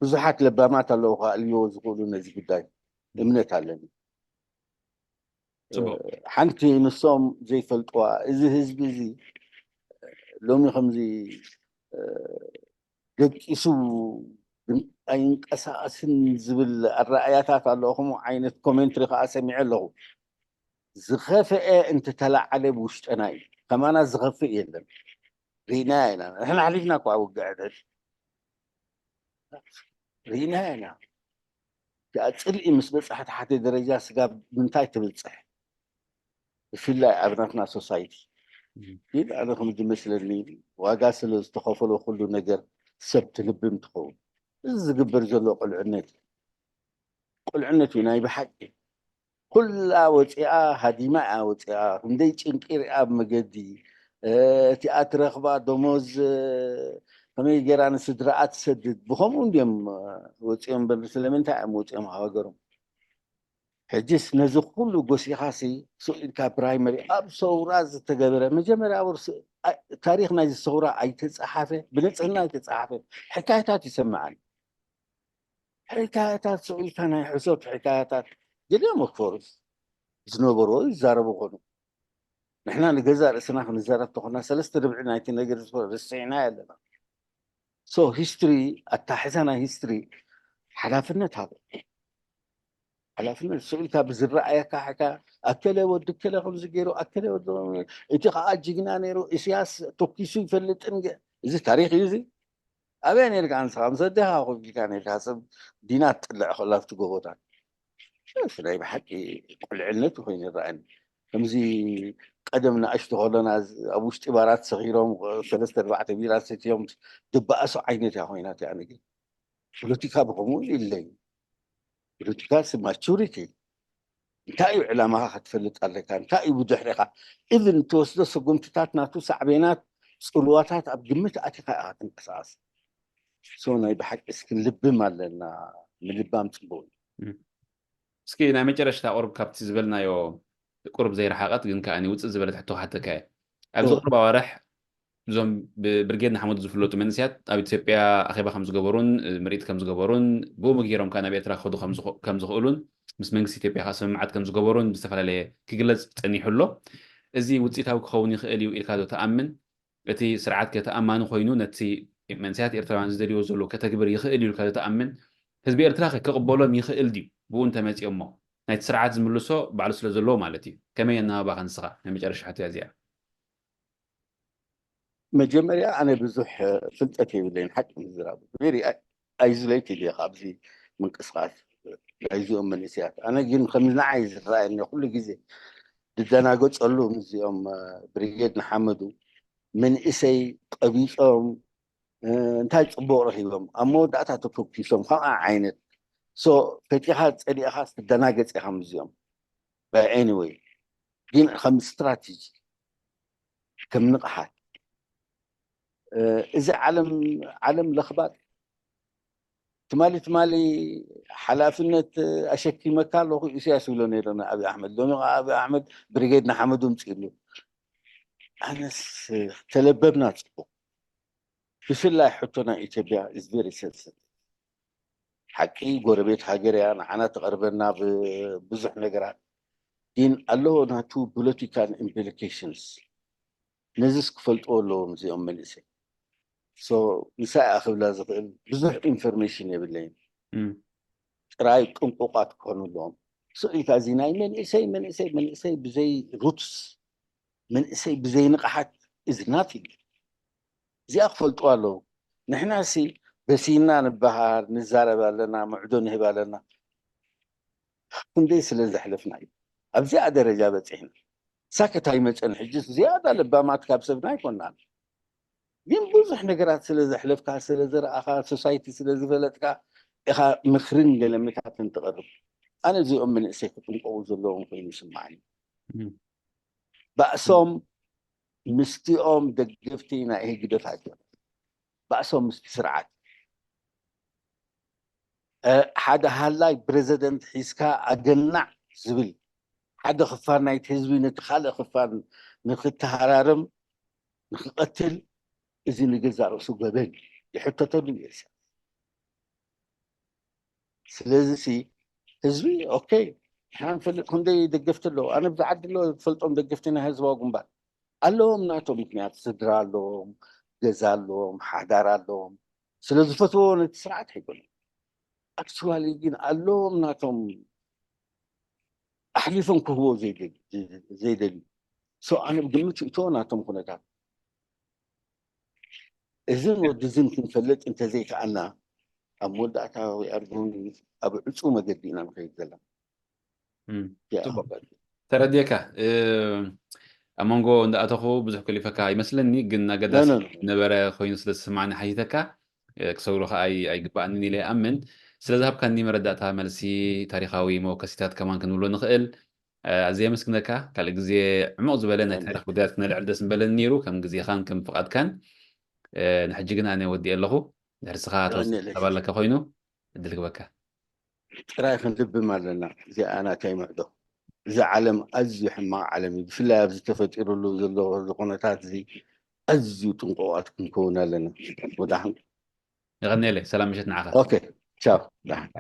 ብዙሓት ለባማት ኣለዉ ከኣልዮ ዝኽእሉ ነዚ ጉዳይ እምነት ኣለኒ። ሓንቲ ንሶም ዘይፈልጥዋ እዚ ህዝቢ እዚ ሎሚ ከምዚ ደቂሱ ኣይንቀሳቐስን ዝብል ኣረኣያታት ኣሎ። ከምኡ ዓይነት ኮሜንትሪ ከዓ ሰሚዐ ኣለኹ። ዝኸፍአ እንትተላዓለ ብውሽጠና እዩ። ከማና ዝኸፍእ የለን። ርኢናያ ኢና። ንሕና ሓሊፍና እኳ ውግዕታት ርኢናያ ኢና። እቲኣ ፅልኢ ምስ በፃሕቲ ሓደ ደረጃ ስጋብ ምንታይ ትብፅሕ? ብፍላይ ኣብ ናትና ሶሳይቲ ግን ኣነ ከም ዝመስለኒ ዋጋ ስለ ዝተኸፈሎ ኩሉ ነገር ሰብ ትልብም ትኸውን። እዚ ዝግበር ዘሎ ቁልዕነት ቁልዕነት እዩ ናይ ብሓቂ። ኩላ ወፂኣ ሃዲማ እያ ወፂኣ። ክንደይ ጭንቂ ሪኣ ኣብ መገዲ እቲኣ ትረኽባ ደሞዝ ከመይ ገይራ ንስድራኣ ትሰድድ? ብኸምኡ እንድዮም ወፂኦም በሉ። ስለምንታይ እዮም ወፂኦም ሃገሮም? ሕጅስ ነዚ ኩሉ ጎሲኻሲ ስኢልካ ፕራይመሪ ኣብ ሰውራ ዝተገበረ መጀመርያ ወር ታሪኽ ናይዚ ሰውራ ኣይተፀሓፈ፣ ብንፅህና ኣይተፀሓፈ። ሕካየታት ይሰምዓን፣ ሕካየታት ስኢልካ ናይ ሕሶት ሕካየታት ገሊኦም ኦፍኮርስ ዝነበሮ ይዛረቡ ኾኑ። ንሕና ንገዛ ርእስና ክንዛረብ ተኾና ሰለስተ ርብዒ ናይቲ ነገር ርስዕና ኣለና። ሶ ሂስትሪ ኣታሕዛ ናይ ሂስትሪ ሓላፍነት ሃበ። ሓላፍነት ስኢልካ ብዝረኣየካ ሕካ ኣከለ ወዲ ከለ ከምዚ ገይሩ ኣከለ ወዲ እቲ ከዓ ጅግና ነይሩ። ኢስያስ ተኪሱ ይፈልጥን ገ- እዚ ታሪክ እዩ። እዚ ኣበይ ነርካ ንስኻ ምስ ኣዴኻ ኮፍ ኢልካ ነርካ ሰብ ዲና ትጥልዕ ከላ ኣብቲ ጎቦታት። እሱ ናይ ብሓቂ ቁልዕነት ኮይኑ ይረኣኒ። ከምዚ ቀደም ንኣሽቱ ከለና ኣብ ውሽጢ ባራት ሰኺሮም ሰለስተ ኣርባዕተ ቢራ ሰትዮም ድበኣሱ ዓይነት እያ ኮይናት እያ። ግን ፖለቲካ ብኸምኡ ኢለይ ፖለቲካ ማቹሪቲ እንታይ እዩ ዕላማኻ ክትፈልጥ ኣለካ። እንታይ እዩ ብድሕሪኻ ኢቭን ትወስዶ ሰጉምትታት ናቱ ሳዕቤናት ፅልዋታት ኣብ ግምት ኣቲኻ ኢኻ ትንቀሳቐስ። ሶ ናይ ብሓቂ እስኪ ልብም ኣለና ምልባም ፅቡቅ እዩ። እስኪ ናይ መጨረሽታ ቁርብ ካብቲ ዝበልናዮ ቁርብ ዘይረሓቐት ግን ከዓ ውፅእ ዝበለት ሕቶ ክሓተካ እየ። ኣብዚ ቁርብ ኣዋርሕ እዞም ብብርጌድ ንሓመዱ ዝፍለጡ መንእስያት ኣብ ኢትዮጵያ ኣኼባ ከም ዝገበሩን ምርኢት ከም ዝገበሩን ብኡ ገይሮም ከዓ ናብ ኤርትራ ክኸዱ ከም ዝኽእሉን ምስ መንግስቲ ኢትዮጵያ ከዓ ስምምዓት ከም ዝገበሩን ብዝተፈላለየ ክግለፅ ፀኒሑ ኣሎ። እዚ ውፅኢታዊ ክኸውን ይኽእል እዩ ኢልካ ዶ ትኣምን? እቲ ስርዓት ከ ተኣማኒ ኮይኑ ነቲ መንእሰያት ኤርትራውያን ዝደልይዎ ዘለዉ ከተግብር ይኽእል እዩ ኢልካ ዶ ትኣምን? ህዝቢ ኤርትራ ከ ክቕበሎም ይኽእል ድዩ? ብኡ እንተመፂኦሞ ናይቲ ስርዓት ዝምልሶ ባዕሉ ስለ ዘለዎ ማለት እዩ። ከመይ ኣናባባኻ ንስኻ? ናይ መጨረሻ ሕቶ እያ እዚኣ። መጀመርያ ኣነ ብዙሕ ፍልጠት የብለይን ሓቂ ምዝራብ very isolated እየ ካብዚ ምንቅስቃስ ናይዚኦም መንእሰያት። ኣነ ግን ከም ንዓይ ዝረኣየኒ ኩሉ ግዜ ዝደናገፀሉ ምስዚኦም ብሪጌድ ንሓመዱ መንእሰይ ቀቢፆም እንታይ ፅቡቅ ረኪቦም ኣብ መወዳእታ ተፈኪሶም ከምኣ ዓይነት ሶ ፈቲኻ ፀሊእኻ ትደናገፅ ኢኻ ምስዚኦም። But anyway ግን ከም ስትራቴጂ ከም ንቕሓት እዚ ዓለም ዓለም ለኽባጥ ትማሊ ትማሊ ሓላፍነት ኣሸኪመካ ኣለኹ ኢሳያስ ይብሎ ነይረ ንኣብይ ኣሕመድ። ሎሚ ከዓ ኣብይ ኣሕመድ ብሪጌድ ንሓመዱ ምፅእሉ። ኣነስ ተለበብና ፅቡቅ። ብፍላይ ሕቶ ናይ ኢትዮጵያ is very sensitive። ሓቂ ጎረቤት ሃገር እያ፣ ንዓና ትቐርበና ብዙሕ ነገራት ግን ኣለዎ ናቱ ፖለቲካል ኢምፕሊኬሽንስ። ነዚስ ክፈልጥዎ ኣለዎም እዚኦም መንእሰይ። ሶ ምሳይ ክብላ ዝኽእል ብዙሕ ኢንፎርሜሽን የብለይን። ጥራይ ጥንቁቃት ክኾኑ ኣለዎም። ስቕ ኢልካ እዚ ናይ መንእሰይ መንእሰይ መንእሰይ ብዘይ ሩትስ መንእሰይ ብዘይ ንቕሓት is nothing። እዚኣ ክፈልጥዋ ኣለዉ። ንሕና ሲ በሲና ንበሃል ንዛረብ ኣለና፣ ምዕዶ ንህብ ኣለና። ክንደይ ስለ ዘሕለፍና እዩ ኣብዚኣ ደረጃ በፂሕና። ሳክት ኣይመፀን። ሕጂ ዝያዳ ለባማት ካብ ሰብና ኣይኮናን፣ ግን ብዙሕ ነገራት ስለ ዘሕለፍካ፣ ስለ ዝረኣኻ፣ ሶሳይቲ ስለ ዝፈለጥካ ኢኻ ምክርን ገለመታትን ትቐርብ። ኣነ እዚኦም መንእሰይ ክጥንቀቑ ዘለዎም ኮይኑ ይስማዓኒ። ባእሶም ምስቲኦም ደገፍቲ ናይ ህግደፍ ኣይኮነ ባእሶም ምስቲ ስርዓት ሓደ ሃላይ ፕሬዚደንት ሒዝካ ኣገናዕ ዝብል ሓደ ክፋል ናይቲ ህዝቢ ነቲ ካልእ ክፋል ንክተሃራርም ንክቀትል እዚ ንገዛ ርእሱ ገበን ይሕተተሉ እዩ። ስለዚ ሲ ህዝቢ ኦኬ ንሕና ንፈልጥ ክንደይ ደገፍቲ ኣለዉ። ኣነ ብዚ ዓዲ ኣለዉ ዝፈልጦም ደገፍቲ ናይ ህዝባዊ ግንባር ኣለዎም ናቶም ምክንያት ስድራ ኣለዎም፣ ገዛ ኣለዎም፣ ሓዳር ኣለዎም። ስለ ዝፈትዎ ነቲ ስርዓት ኣይኮነን። ኣክቹዋሊ ግን ኣለዎም ናቶም ኣሕሊፎም ክህቦ ዘይደልዩ። ሶ ኣነ ብግምት ይእትዎ ናቶም ኩነታት እዝን ወዲ ዝን ክንፈልጥ እንተዘይከኣልና ኣብ መወዳእታ we are going ኣብ ዕፁ መገዲ ኢና ንኸይድ ዘለና። ተረድየካ። ኣብ መንጎ እንዳኣተኹ ብዙሕ ከሊፈካ ይመስለኒ፣ ግን ኣገዳሲ ነበረ ኮይኑ ስለ ዝስማዕኒ ሓቲተካ ክሰብሮ ከዓ ኣይግባኣንን ኢለ ይኣምን። ስለዝሃብካኒ መረዳእታ መልሲ ታሪካዊ መወከሲታት ከማን ክንብሎ ንኽእል። ኣዝየ የመስግነካ። ካልእ ግዜ ዕሙቕ ዝበለ ናይ ታሪክ ጉዳያት ክነልዕል ደስ ምበለኒ ነይሩ፣ ከም ግዜኻን ከም ፍቓድካን። ንሕጂ ግን ኣነ ወዲእ ኣለኹ። ድሕሪ ስኻ ተወሰነ የቐንየለይ። ሓሳብ ኣለካ ኮይኑ እድል ግበካ። ጥራይ ክንልብም ኣለና። እዚኣ ናተይ ምዕዶ። እዚ ዓለም ኣዝዩ ሕማቕ ዓለም እዩ። ብፍላይ ኣብዚ ተፈጢሩሉ ዘሎ ኩነታት እዚ ኣዝዩ ጥንቁቓት ክንከውን ኣለና። ወዳሕን የቐንየለይ። ሰላም ምሸት ንዓኻ። ኦኬ፣ ቻው፣ ደሓን።